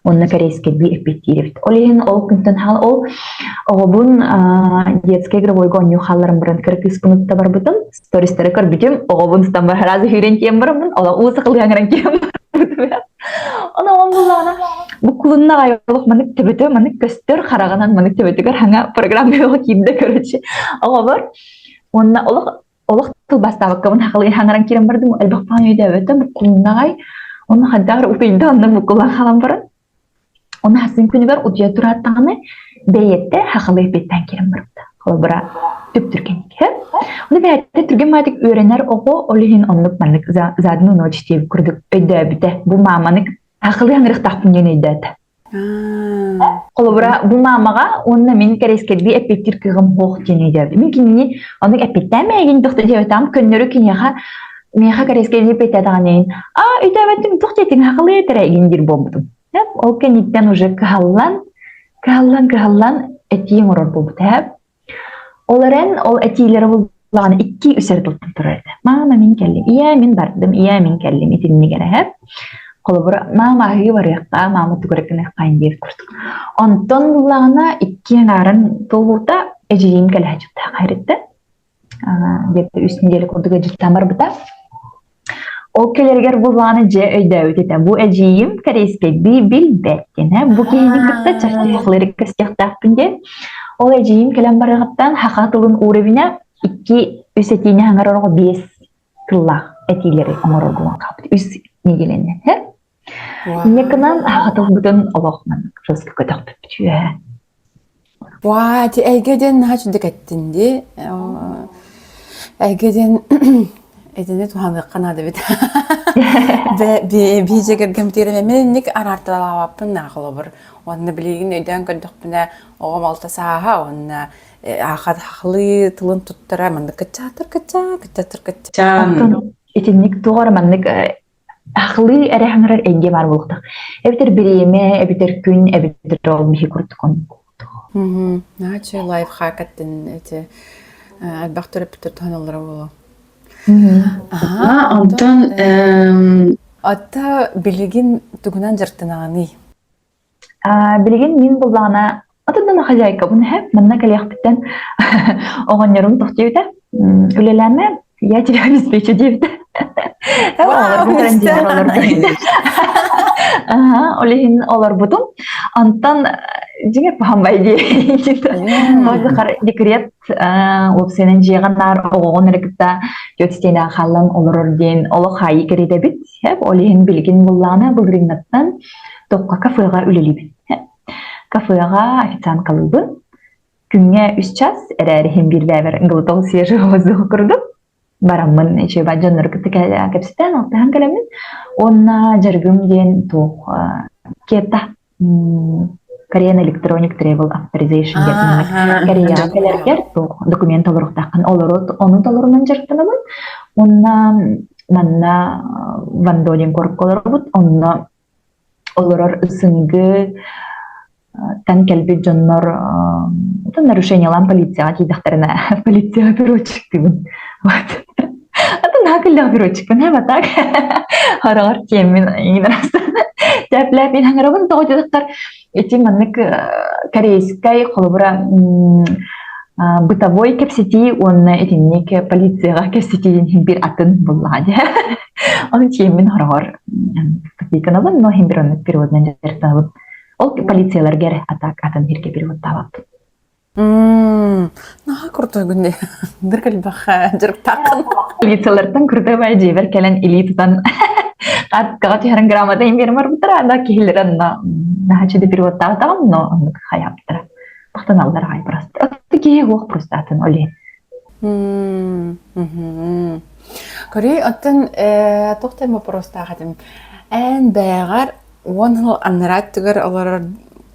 уонна корейскайдыы эппиэттиир эбит. Ол иһин ол күнтэн хаал ол оҕобун детскай игровойга оонньуу хаалларан баран кыра кыыспын ытта барбытым. Стористары көрбүтүм, оҕобун тутан бар сразу сүүрэн тиийэн бараммын, олох уу сахалыы аҥаран киирэн барбытым. Ону оҕом буллаҕына бу кулунна аҕай олох маннык төбөтө маннык көстөр хараҕынан маннык төбөтүгэр хаҥа программа киирдэ короче оҕобор уонна олох олох тылбаастаабаккабын хахалыы хаҥаран киирэн бардым элбэх паан өйдөөбөтө буккулуннаҕай онно хайдах эрэ утуйда онно буккулаан хаалан баран Ону хассын күнүгэр утуйа турааттаҕына бэйэтэ хахалыы эппиэттээн киирэн барбыта. Холобура, түп-түргэнник. Ону бэйэтэ түргэн маатык үөрэнэр оҕо ол иһин оннук маннык за, за одну ночь диэбит курдук өйдөөбүтэ. Бу мааманы хахалыы хаҥырыахтаахпын диэн өйдөөтө. Холобура, бу маамаҕа уонна мин кэрэскэрдии эппиэттиир кыаҕым суох диэн өйдөөбүтүм. Мин кинини оннук эппиэттээн мээгин тохто диэбэтэҕим, көннөрү киниэхэ миэхэ кэрэскэрдии эппиэттээтэҕинэ аа өйдөөбөтүм туох диэтиҥ хахалыы этэрэ игин диир буолбутум. Ол кэнниттэн уже кыһаллан, кыһаллан, кыһаллан этии оҥорор буолбута. Ол эрэн ол этиилэрэ буллаҕына икки үс эрэ тылтан турар этэ. Маама мин кэллим, ийээ мин бардым, ийээ мин кэллим итинник эрэ. Холобура, маама аһыы барыахха, маама тугу эрэ гыныахха диэбит курдук. Онтон буллаҕына икки аҥаарын туолуута эдьиийим кэлэ сылдьыбыта хайрытта. Где-то үс неделя курдук ыалдьыттаан барбыта. Ол кэлэригэр буллаҕына дьэ өйдөөбүт этэ. Бу эдьиийим корейскайдыы билбэт диэн, бу киһини кытта чахчы сахалары кэпсэтиэхтээхпин диэн. Ол эдьиийим кэлэн барыаҕыттан саха тылын уровеня икки үс этиини хаҥар ороҕо биэс тыллаах этиилэри оҥорорго хаалбыт. Үс нэдиэлэннэ. Инньэ гынан саха тылбытын олох маннык жестко көтөхпүппүт үөһэ. Уаа, ити эйгэ диэн наһаа үчүгэй эттин дии. Эйгэ диэн итини туһаныахха наада эбит. Биһиги кэргэммитигэр эмиэ инник араарталаабаппын наһаа холобур. Уонна билигин өйдөөн көрдөхпүнэ, оҕом алта сааһа уонна аахалыы тылын туттара маннык кыччаатар кыччаа, кыччаатар кыччаа. Оттон итинник туох эрэ маннык Ахлыы эрэ хаҥарар эйгэ баар буолуохтаах. Эбэтэр бириэмэ, эбэтэр күн, эбэтэр ол биһи курдук оннук. Наачы лайфхак эттин эти элбэх төрөппүттэр туһаналлара буолуо. Аха, онтон Атта билигин тугунан дьарыктанаҕыный? Билигин мин буллаҕына атын хозяйкабын эһэ манна кэлиэхпиттэн оҕонньорум туох диэбитэ үлэлээмэ я тебя обеспечу диэбитэ оҕолорбун көрөн дьиэбэр олорбут ол иһин олорбутум онтон дьиҥэр пахамбай дии декрет уопсайынан дьиэҕэ наар оҕоҕун эрэ кытта түөрт истиэнэҕэ хааллан олорор диэн олох хаайыы кэриэтэбит ол иһин билигин буллаҕына былырыыҥҥаттан Токко кафеҕа үлэлиибин. Кафеҕа официанткалыыбын. Күҥҥэ үс час эрээри иһин биирдээбэр глоток свежего воздуха курдук бараммын үчүгэй дьоннору кытта кэпсэтэн алтыһан кэлэммин уонна дьарыгым диэн туох кета Korean Electronic Travel Authorization диэн Кореяҕа кэлэргэр туох документ толоруохтааххын олору ону толорунан дьарыктанабын уонна манна Вандо диэн куоракка олоробут онно олорор СНГ тан кэлбит дьоннор нарушениелаан полицияҕа тиийдэхтэринэ полицияҕа переводчиктыыбын вот атын наһаа переводчикпын ээ так хараҕар тиэммин тэплээп мин хаҥарабын тоҕо диэтэхтэр ити маннык корейскай холобура бытовой кэпсэтии уонна итинник полицияҕа кэпсэтии биир атын буллаҕа дии Ону тиэммин хороҕор копейканабын, но иһин бір оннук переводынан дьарыктанабын. Ол полицияларга эрэ атак атын сиргэ переводтаабаппын. Наһаа крутой күнде. Бір кэлбэх дьарыктааххын. Полициялартан крутой дьиэбэр кэлэн илии тутан хаткаҕа түһэрэн грамота иһин биэрэн барбыттара, анда киһилэрэ онно наһаа чуды переводтаабатаҕым, но оннук хайаабыттара. Махтаналлар аҕай просто. Киһи уох просто атын ол иһин. Көрүүй, оттон туох да боппуруостаах этим. Эн бэйэҕэр уон сыл анараа өттүгэр олорор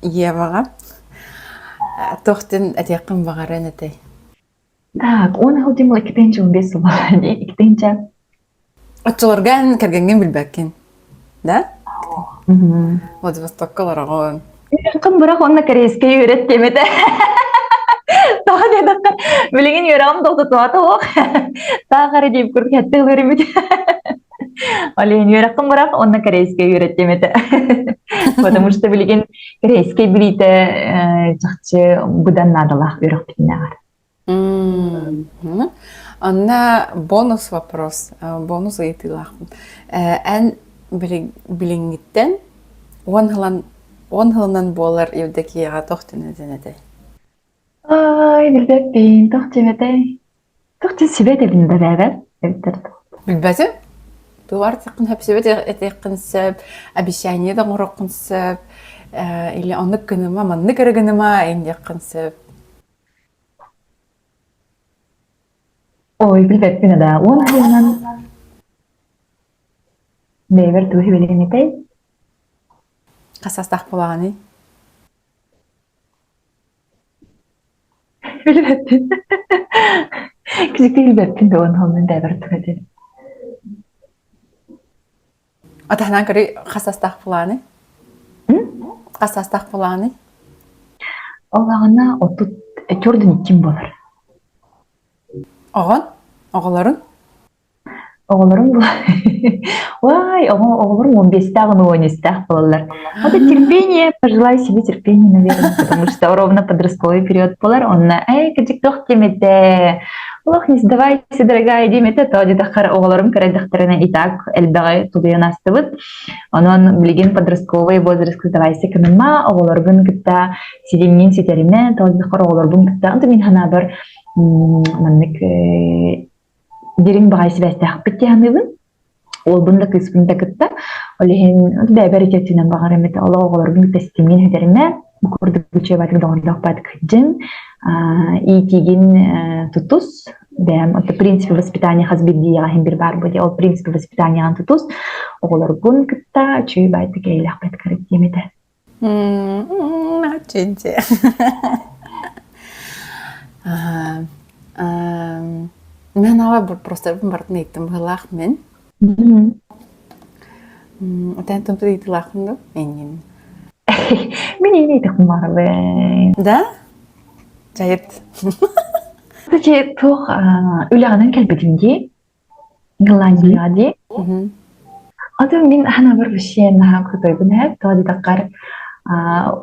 Еваҕа туох диэн этиэххин баҕарыан этэй? Так, уон сыл диэн икки он бес сыл дии, икки Оччолорго эн кэргэҥҥин билбэккин, да? Владивостокка олороҕун. Үөрэххин бырах уонна корейскай үөрэт диэм этэ. Тоҕо диэтэххэ, билигин үөрэҕим тохтотуота суох. Таах эрэ диэбит курдук хэттэ ылар эбит. Ол иһин үөрэххин бырах уонна корейскай үөрэт диэм этэ. Потому что билигин корейскай билиитэ чахчы быдан наадалаах үөрэхпитинээҕэр. Онно бонус вопрос, бонус ыйытыылаахпын. Эн билиҥҥиттэн уон сылан уон сылынан буолар Евдокияҕа туох диэн этэн этэй? Ай, билбэппин, туох диэм этэй? Туох диэн сүбэ этэбин да бээбэр эбиттэр Билбэтим. Тугар этиэххин сөп, сүбэ этиэххин сөп, обещание да оҥоруоххун сөп, или оннук гыныма, маннык эрэ гыныма диэххин сөп. Ой, билбэппин да. Уон сылынан бэйэбэр тугу сүбэлиэм этэй? Хас саастаах буолаҕыный? Билбэппин. Кисикти билбэппин да уон сылынан бэйэбэр тугу этиэм. Атаһынан көрүй хас саастаах буолаҕыный? Хас саастаах буолаҕыный? Ол аҕына отут төрдүн икким буолар. Оҕон? Оҕолорун? Оҕолорум Вай, оҕолорум 15-тээх, 13-тээх буолаллар. Вот терпение, пожелаю себе терпения, наверное, потому что ровно подростковый период буолар. Онно эй, кыдьык туох диэмэтэ, олох не сдавайся, дорогая диэмэтэ, то диэтэххэр оҕолорум кырайдахтарына и так элбэҕи тулуйан аастыбыт. Онон билигин подростковый возраст сдавайся кыныма, оҕолорбун кытта сидиммин ситэримэ, то диэтэххэр оҕолорбун кытта, онто мин санаабар маннык дириҥ баҕайы сибээстээхпит дии саныыбын. Уолбун да кыыспын да кытта. Ол иһин бэйэбэр ити өттүнэн баҕар эмит олох оҕолорбун кытта ситимҥин сүтэримэ. Бу курдук учебатык доҕордоох баатык сылдьыҥ. Иитиигин тутус. Бэйэм это принципы воспитания хас биирдииҕэ иһин бир баар буо ол принципы воспитанияҕын тутус. Оҕолоргун кытта үчүгэй баайдык эйэлээхпит кырыт диэм этэ. Чүнчэ. Мен ала просто бардын ыйыттым быһылаах мен. Отен тумту ыйытылаахпын ду эйнин. Мин эйни ыйтахпын баарабын. Да? Жайыт. Кстати, туох үлэҕинэн кэлбитим дии. Голландияҕа дии. Аты мин санаабар вообще наһаа крутойбун ээ. Тоҕо диэтэххэр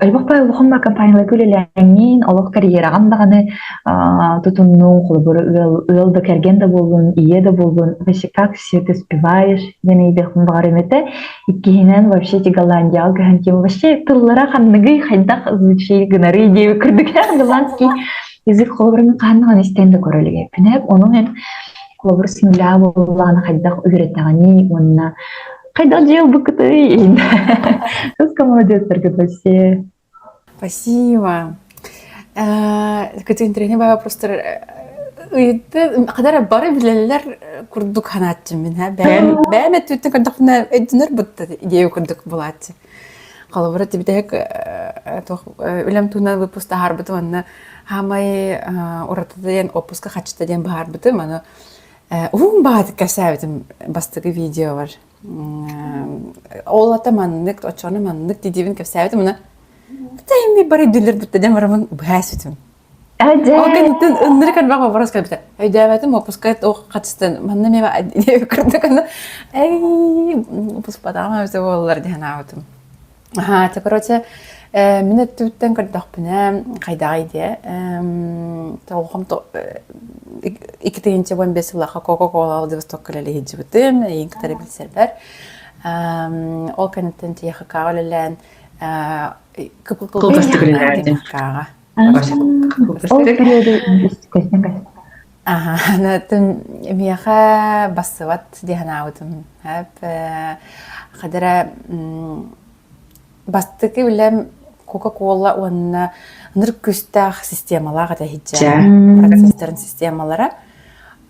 элбэх баай улахан баар компанияларга үлэлээҥҥин, олох карьераҕын даҕаны тутуннуҥ, холобур, ыал, ыал да кэргэн да буоллун, ийэ да буоллун, вообще как все ты успеваешь диэн ыйытыахпын баҕарыам этэ. Иккиһинэн, вообще эти Голландияҕа көһөн ким вообще тыллара ханныгый, хайдах звучит гынарый диэбит курдук голландский язык холобурун хаһан даҕаны истэн да көрө илик эбиппин. Онон эн Холобур, с нуля буоллаҕына хайдах үөрэтэҕиний уонна хайдах дьиэ ылбыккытый? Кыска молодецтаргыт вообще. Спасибо. Кытын баба просто ыйытты кадара бары билэллэр курдук ханааччым мин ха бэйэм бэйэм өттүттэн көрдөхпүнэ өйдөнөр бутта идея курдук булааччы холобура тибитэһик туох үлэм туһунан выпуск таһаарбытым онно Хаамай уратыта диэн отпуска хаччыта диэн быһаарбытым. Аны уһун баҕатык кэпсээбитим бастакы видеобар. Ол ата маннык, оччоҕуна маннык дии кэпсээбитим. Аны тайми бары өйдүүллэр бутта диэн бараммын быһаа испитим. Ол кэнниттэн ыннырык элбэх вопрос кэлбитэ. Өйдөөбөтүм, отпуска хаччытын манна эмиэ курдук аны эй выпускпатаҕым эбитэ буоллар диэн аабытым. Аһаа, чэ, короче, мин өттүбүттэн көрдөхпүнэ, хайдаҕый диэ, тоҕом 2015 сыллаахха Coca-Cola Владивостокка үлэлии сылдьыбытым, эйигин кытары билсэрбэр. Ол кэнниттэн ТХК-ҕа үлэлээн, Кылгастык үлэлээбитим. ТХК-ҕа. Ол периоды көстөн көстөн. Аха, миэхэ бассыбат дии санаабытым. Хадара бастакы үлэм Кока-Кола уонна ынырык күүстээх системалаах этэ иһитчээн процесстарын системалара.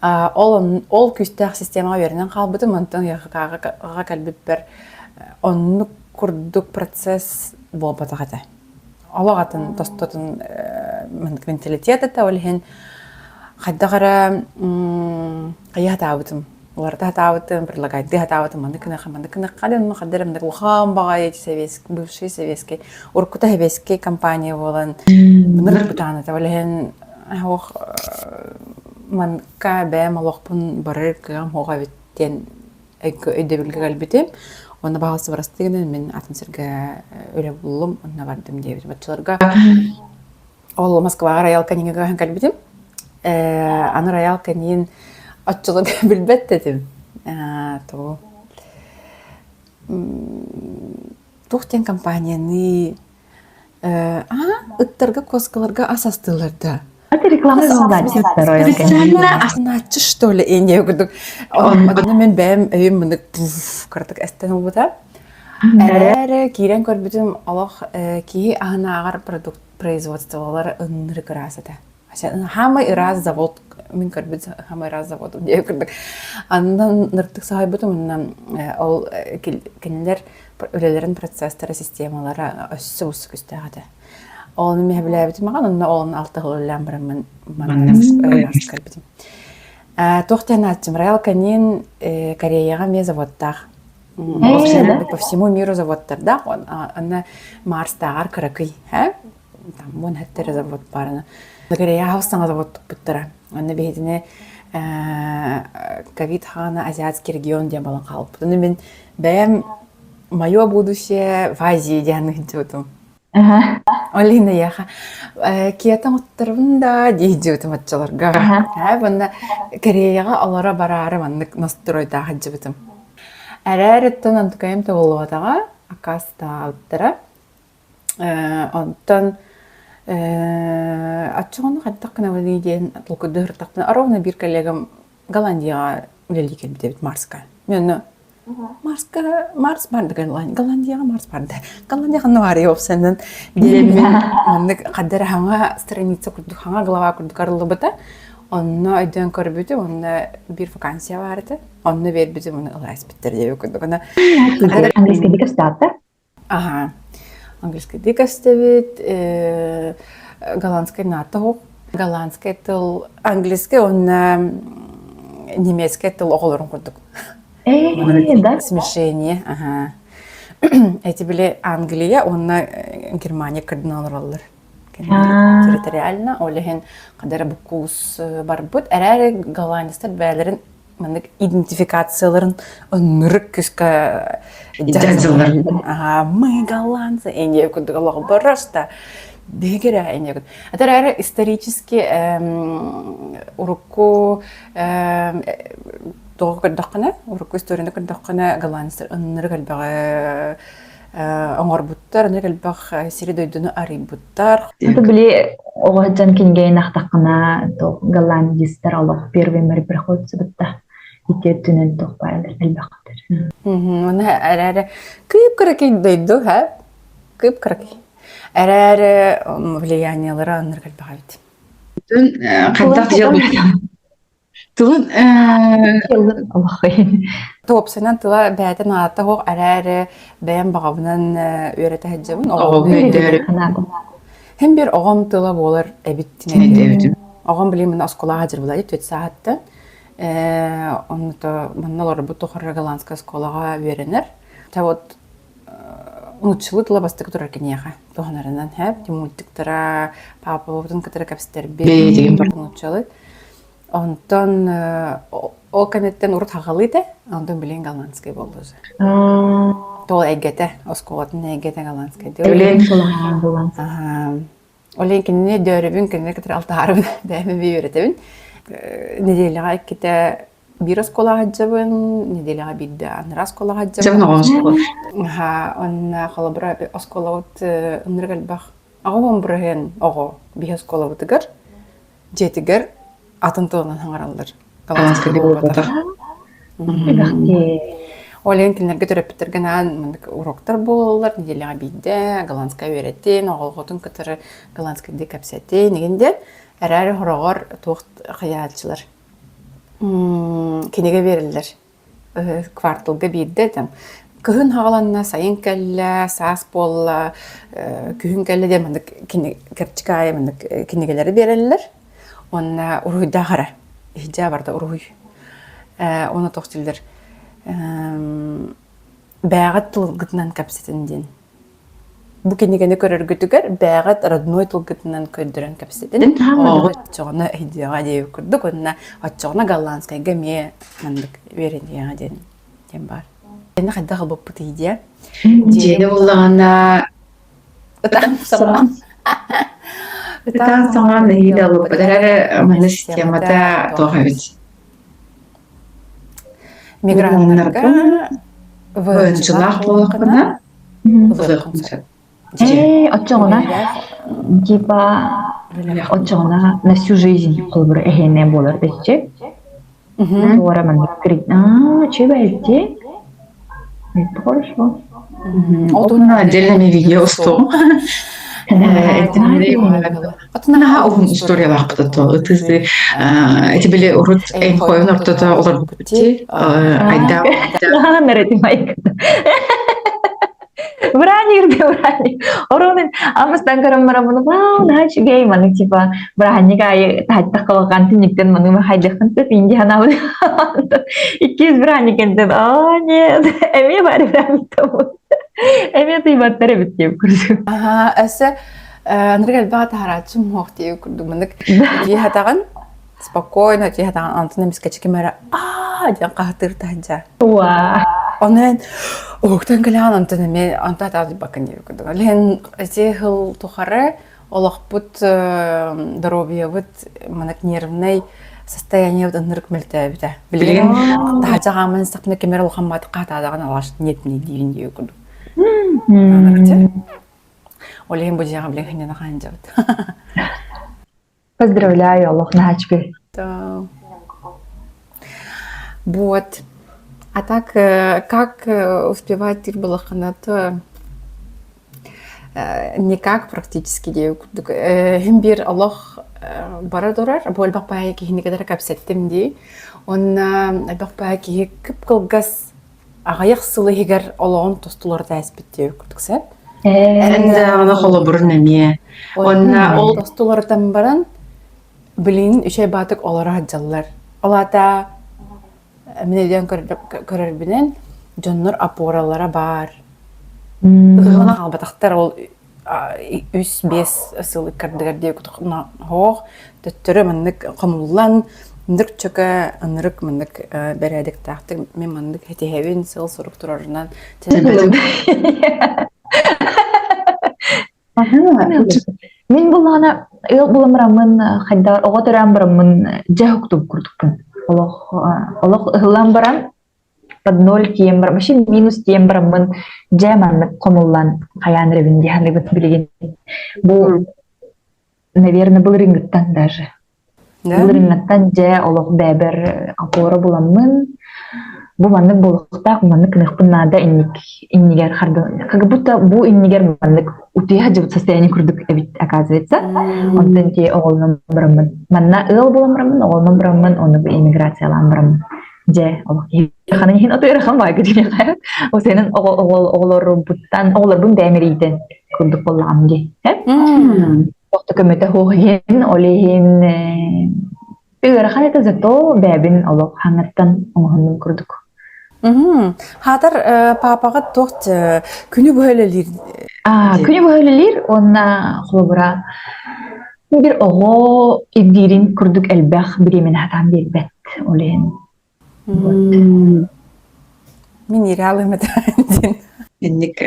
Ол ол күүстээх системаҕа үөрэнэн хаалбытым, онтон ЯХК-ҕа кэлбиппэр оннук курдук процесс буолбатах этэ. Олох атын тостотун менталитет этэ, ол иһин хайдах эрэ хайа сатаабытым уларыта сатаабытым, предлагайдыы сатаабытым, маннык гыныахха, маннык гыныахха диэн, ханна эрэ маннык улахан баҕайы советский, бывший советский, уруккута советский компания буолан ынырык бытаан этэ. Ол иһин ох манныкка бэйэм олохпун барар кыаҕым суох эбит диэн өйдөбүлгэ кэлбитим. Уонна баҕалсы бырастыы гынан мин атын сиргэ үлэ буллум, онно бардым диэбитим. Оччолорго Ол Москваҕа Роял Каниҥҥа көһөн кэлбитим. Аны Роял Канин оччолорго билбэт да этим. Тугу туох диэн компанияны ыттарга, куоскаларга ас астыыллар да. Это реклама Роял Специально аснааччы что ли инде курдук. Онно мен бэйэм өйүм мынык кыратык эстэн ылбыта. Эрээри киирэн көрбүтүм олох киһи аһынааҕар продукт производстволара ынырык ыраас этэ. Хаамай ыраас завод мин көрбүт хаамай ыраас заводум диye курдук. Андан ныртык саһайбытым онно ол кинилэр үлэлэрин процесстара системалара өссө ус күстээх этэ. Ол миһэбилээбитим ахан онно ол алта сыл үлэлээн бараммын манна кэлбитим. Туох диэн аатчым Роял Канин Кореяҕа эмиэ заводтаах по всему миру заводтардаах онно Марстааҕар кыракый там вон хэттэрэ завод баарына Корея хаус саҥа завод туппуттара онно биһитини Ковид хаана азиатский регион диэн балан хаалбыт. Ону мин бэйэм мое будущее в Азии диэн ыһдьыбытым. Ол иһин эйиэхэ киэтэн оттарбын да диэйдьибитим оччолорго. Ээ уонна Кореяҕа олоро бараары маннык настройдаах сылдьыбытым. Эрээриттэн онтукайым табыллыбатаҕа, аккаастаабыттара. Онтон оччоҕуна хайдах гынабыный диэн толкуйдуу сырыттахпына, ровно биир коллегам Голландияҕа үлэлии кэлбит эбит Марска. Мен онно Марска Марс барды Голландияҕа Марс барды. Голландия ханна баарый уопсайынан диэммин маннык хаддара хаҥа страница курдук хаҥа глава курдук арыллыбыта. Онно өйдөөн көрбүтүм, онно биир вакансия баар этэ. Онно биэрбитим, ону ыла испиттэр диэбит курдук. Онно Английский көстөөттө? Аха. Английскайдыы көстөбүт, голландскай наата суох. Голландскай тыл английскай уонна немецкэй тыл оҕолорун курдук. Да? Смешение, аха. Эти били Англия уонна Германия кырдын олороллор. Территориально, ол иһин хадара буккуус барбыт. Эрээри голландецтар бэйэлэрин маннык идентификацияларын ынырык күүскэ дьадьылар. Ага, мы голландцы, эне курдук олоҕу просто биһиги эне курдук. Это эрээри исторически урукку тоҕо көрдөххүнэ, урукку историяны көрдөххүнэ голландецтар ынырык элбэҕи оҥорбуттар, ынырык элбэх сири-дойдуну арыйбыттар. Это били оҕо сылдьан кинигэйин ахтаххына, туох голландецтар олох первый морепроходцы бытта ити өттүнэн туох баар элбэхтэр. Уонна эрээри кыып-кыракый дойду, һэ? Кыып-кыракый. Эрээри влияниелара ынырык элбэх эбит. Хайдах Тылын Туопсанан тыла бэйэтин аата суох эрээри бэйэм баҕабынан үөрэтэ сылдьабын. Оҕобун өйдөөрү. Һин биир оҕом тыла буолар эбит Өйдөөбүтүм. Оҕом билигин мин оскуолаҕа сылдьар түөрт сааһыттан. Онно манна олорбут тухары голландскай оскуолаҕа үөрэнэр. Та вот нууччалыы тыла бастакы турар киниэхэ туһанарынан һэп мультиктара паапабытын кытары кэпсэтэрбит нууччалыы Онтон ол кэнниттэн урут хаҕалыы этэ, онтон билигин голландскай буолла уже. Тоҕо эйгэтэ, оскуолатын эйгэтэ голландскай. Ол иһин кинини дөөрөбүн, кинини кытары алтыһарбын, бэйэм үөрэтэбин. Нэдиэлэҕэ иккитэ биир оскуолаҕа сылдьабын, нэдиэлэҕэ биирдэ анараа оскуолаҕа сылдьабын. Онно холобура оскуолабыт ынырык элбэх 80% оҕо биһи оскуолабытыгар дьиэтигэр атын тылынан саҥараллар. Голландскай буолбатах. Ол иһин кинилэргэ төрөппүттэргэ анаан маннык уроктар буолаллар, нэдиэлэҕэ биирдэ голландскай үөрэтин, оҕолоҕутун кытары голландскайдыы кэпсэтин игин диэн. Эрээри хороҕор туох хайааччылар кинигэ биэрэллэр. Кварталга биирдэ там кыһын хаҕаланна, сайын кэллэ, саас буолла, күһүн кэллэ диэн маннык кэрчик аайы маннык кинигэлэри биэрэллэр. Уонна уруһуйдаах эрэ. Иһдьээ барда уруһуй. Уонна туох дииллэр бээҕит тылгытынан кэпсэтин диэн. Бу кинигэни көрөргүтүгэр бээҕит родной тылгытынан көрдөрөн кэпсэтин. Оччоҕуна өйдүөҕэ диэбит курдук уонна оччоҕуна голландскайга эмиэ маннык үөрэниэҕэ диэн диэн баар. Аны хайдах ылбыппытый диэ? Дьиэни буллаҕына ытаан саҥаан ытаан саҥаан нэһиилэ ылбыппыт эрээри манна системата туох эбит Миграннарга ВНЖ-лаах буоллаххына ылыаххын сөп. Ээ, оччоҕуна типа оччоҕуна на всю жизнь холобура эһиэнэ буолар дэччи. Туора маннык аа, чебэлти. Это хорошо. Ол туһунан отдельно видео устуом. Наһаа уһун историялаахпыт то ытысы эти били урут Эйнхойун ортото олорбуппут айда Бырааһынньык бырааһынньык. Оруонун амыстан көрөн бараммын, вау, наһаа үчүгэй, маннык типа бырааһынньык аайы таһыттах кылаҕан түннүктэн маннык хайдыаххын сөп инди санаабын. Иккис бырааһынньык кэнтэн, оо, нет, эмиэ баар бырааһынньыктаммын. Эмиэ тыйбаттар эбит диэбит курдук. Аха, өссө ынырык элбэҕи таһарааччым суох диэбит курдук маннык дии хатаҕын. Спокойно тиһэтаҕын онтон эмискэччи ким эрэ аа диэн хаһытыыр таһырдьа. Уа. Онон уһуктан кэлэҕин онтон эмиэ онтон атаҕдыйбаккын диэбит курдук. Лен ити сыл тухары олохпут доруобуйабыт маннык нервнэй состояниебыт ынырык мөлтөөбүтэ. Билигин таһырдьа хааман истэхпинэ ким эрэ улахан баатык хаатаадаҕын алаш нет не диирин диэбит курдук. Ол иһин бу дьиэҕэ билигин ханньана хаанньабыт. Поздравляю, олох наһаа үчүгэй. Вот. А так, как успевать тир то никак практически диэбит курдук. Иһин биир олох бара турар, бу элбэх баайы киһини кытары кэпсэттим дии. Уонна элбэх баайы киһи кып-кылгас аҕыйах сыл иһигэр олоҕун тостулар тээспит диэбит курдук сөп. Эн даҕаны холобурун эмиэ. Уонна ол тостуларытан баран билигин үчүгэй баатык олоро сылдьаллар. Ол аата мин өйдөөн көрөрбүнэн дьоннор опоралара баар. Ыһыллан хаалбатахтар ол үс-биэс сыл ыккардыгар диэки хоох төттөрү маннык хомуллан ынырык чөкө ынырык маннык бэрээдэктээхтик мин маннык этиһэбин сыл-сорук турарынан Мин буллаҕына ыал булан бараммын хайдах оҕо төрөөн бараммын дьэ уһуктубут курдукпун. Олох олох ыһыллан баран под ноль тиийэн баран вообще минус тиийэн бараммын дьэ маннык хомуллан хайаан эрэбин дии саныыбын билигин. Бу наверное былырыыҥҥыттан даже. Былырыыҥҥыттан дьэ олох бэйэбэр опора буламмын бу маннык буолуохтаах, маннык гыныахпын наада инник иннигэр харды как будто бу иннигэр маннык утуйа сылдьыбыт состояние курдук эбит оказывается. Онтон ти оҕолонон бараммын. Манна ыал буолан бараммын, оҕолонон бараммын, ону бу иммиграциялаан бараммын. Дьэ, олох киһи ханан иһин отуйрахан баайга диэхэ. Ол сенин оҕолорбуттан, оҕолорбун бэйэм эрийдэн курдук буоллаҕым дии. Тохто көмөтө суох иһин, ол иһин ыарахан это зато бэйэбин олох хаҥаттан оҥоһуннум курдук. Хаатар паапаҕыт туох күнү быһа үлэлиир Күнү быһа үлэлиир уонна холобура биир оҕо ирдиирин курдук элбэх бириэмэни сатаан биэрбэт ол иһин Мин иреалым этэ диэн. Инник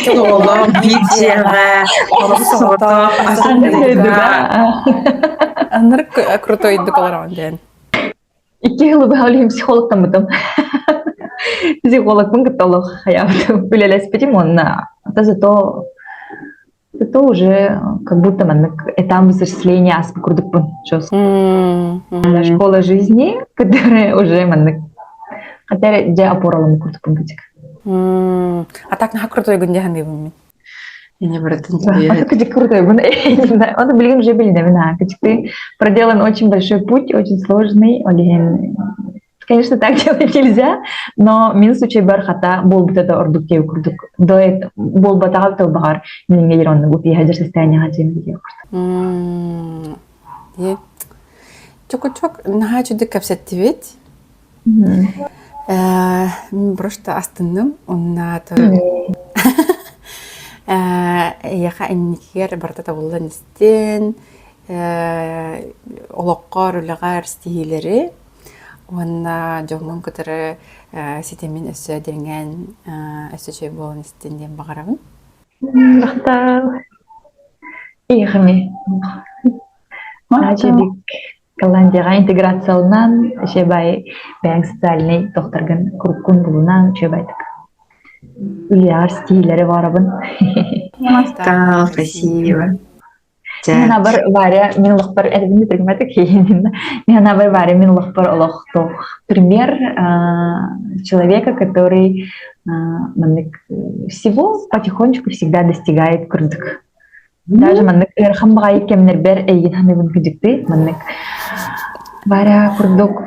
оҕолоох биир дьиэҕэ соҕотох Аннары крутойдук олороҕун диэн. Икки сылы быһа ол иһин психологтаммытым. Психологпын кытта олох хайаабытым, үлэлэспитим уонна зато зато уже как будто маннык этап взросления ааспыт курдукпун. Школа жизни, которая уже маннык хотя дьэ опоралым курдукпун кычык. А так наһаа крутойгун дии саныыбын мин. Ине барытын Кыдьык крутойбун. Он билигин уже билинэбин аа. Кыдьыкты проделан очень большой путь, очень сложный. Ол иһин Конечно, так делать нельзя, но мин случайбар хата буолбута да ордук диэбит курдук. До буолбатаҕа тылбаҕар минҥэ диир оннук утуйа состояниеҕа дьиэм диэ курдук. Чокучок наһаа үчүгдүк кэпсэттибит. Мин просто астынным. Оннааты эйиэхэ инникигэр барыта табыллан истин, олоххор, үлэҕэр ситиһиилэри уонна дьоҥҥун кытары ситимин өссө дириҥээн, өссө үчүгэй буолан истин диэн баҕарабын. Махтал. Иэхэми. Наачебик Голландияҕа интеграцияланан, үчүгэй бэйэҥ социальнай докторгын куруккун булунан үчүгэйдик үлэҕэр ситиһиилэри баҕарабын. Махтал, спасибо. Мин абар Варя мин олохпор эрдини түргэмэтик Мин абар Варя мин олохпор олохтоох пример человека, который маннык всего потихонечку всегда достигает курдук. Даже маннык ыарахан баҕайы кэмнэрбэр эйигин саныыбын кыдьыктыы маннык Варя курдук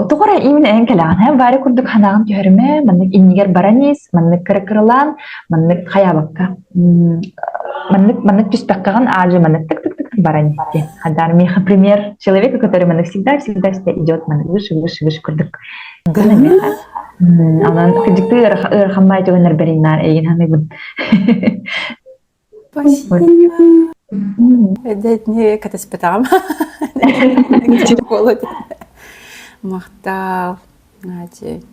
тоҕо эрэ именно эн кэлэҕин Варя курдук санааҕын түһэримэ маннык иннигэр баран ис маннык кыра-кыралаан маннык хайаабакка маннык маннык түспэккэҕин аажы маннык тык тык тык баран исти хадар миэхэ пример человека который маннык всегда всегда всегда идет маннык выше выше выше курдук онон кыдьыктыы ыарахан баай түгэннэр бэриннаар эйигин саныыбын Спасибо. Эдэтни кэтэспэтэҕим. Махтал. Наачи.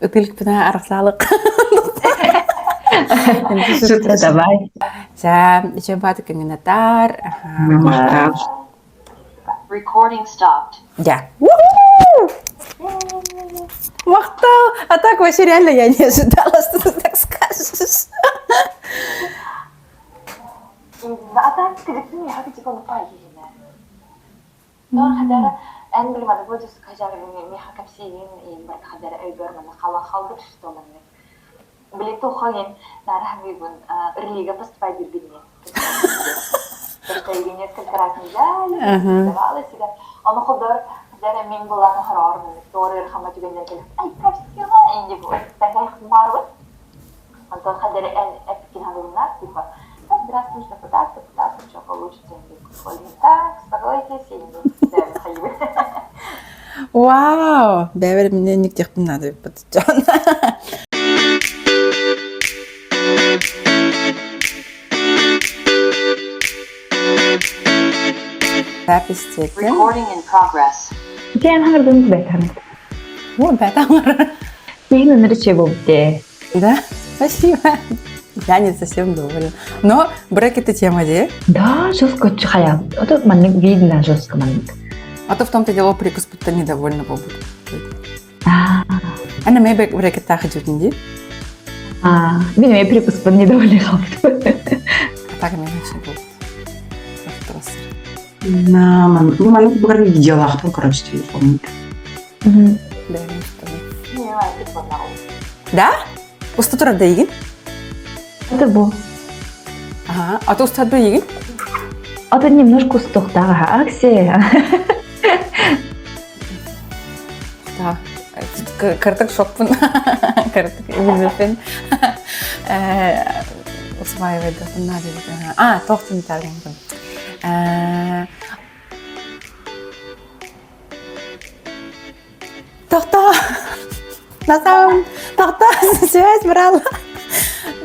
Ытылыкпына арахсаалык. Давай. За, еще баты кыңынатар. Махтал. Recording stopped. Я. Махтал! А так вообще реально я не ожидала, что ты так скажешь. А так Вау! Бэбэр мне никтехпин надо подчан. Запись тетин. Recording in progress. Дьэн хаҥырдын бэтэн. О, бэтаҥар. Киһин ынырычы буолбут Да, спасибо. Я не совсем доволен. Но брекеты тема, де? Да, жестко хайа. Это маннык видно жестко маннык. А то в том-то дело прикус будто недовольна буолбут. Ана мэ брекеттаах дьүтүн дии. А, мин эмиэ прикуспун недовольна хаалбыт. А так мен очень был. На, ну, маннык бары видеолаахпын, короче, телефон. Да? Уста турар да игин? Это бу. Ага, а то устат бы игин? Это немножко устуохтааҕа акция. Да. Кыртык шокпун. Кыртык билбеппин. Усваивать надо. А, тохтун таргын. Тохто! На самом... Тохто! Связь брала.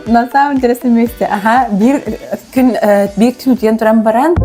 На самом интересном месте. Ага, биир күн биир түн утуйан туран баран.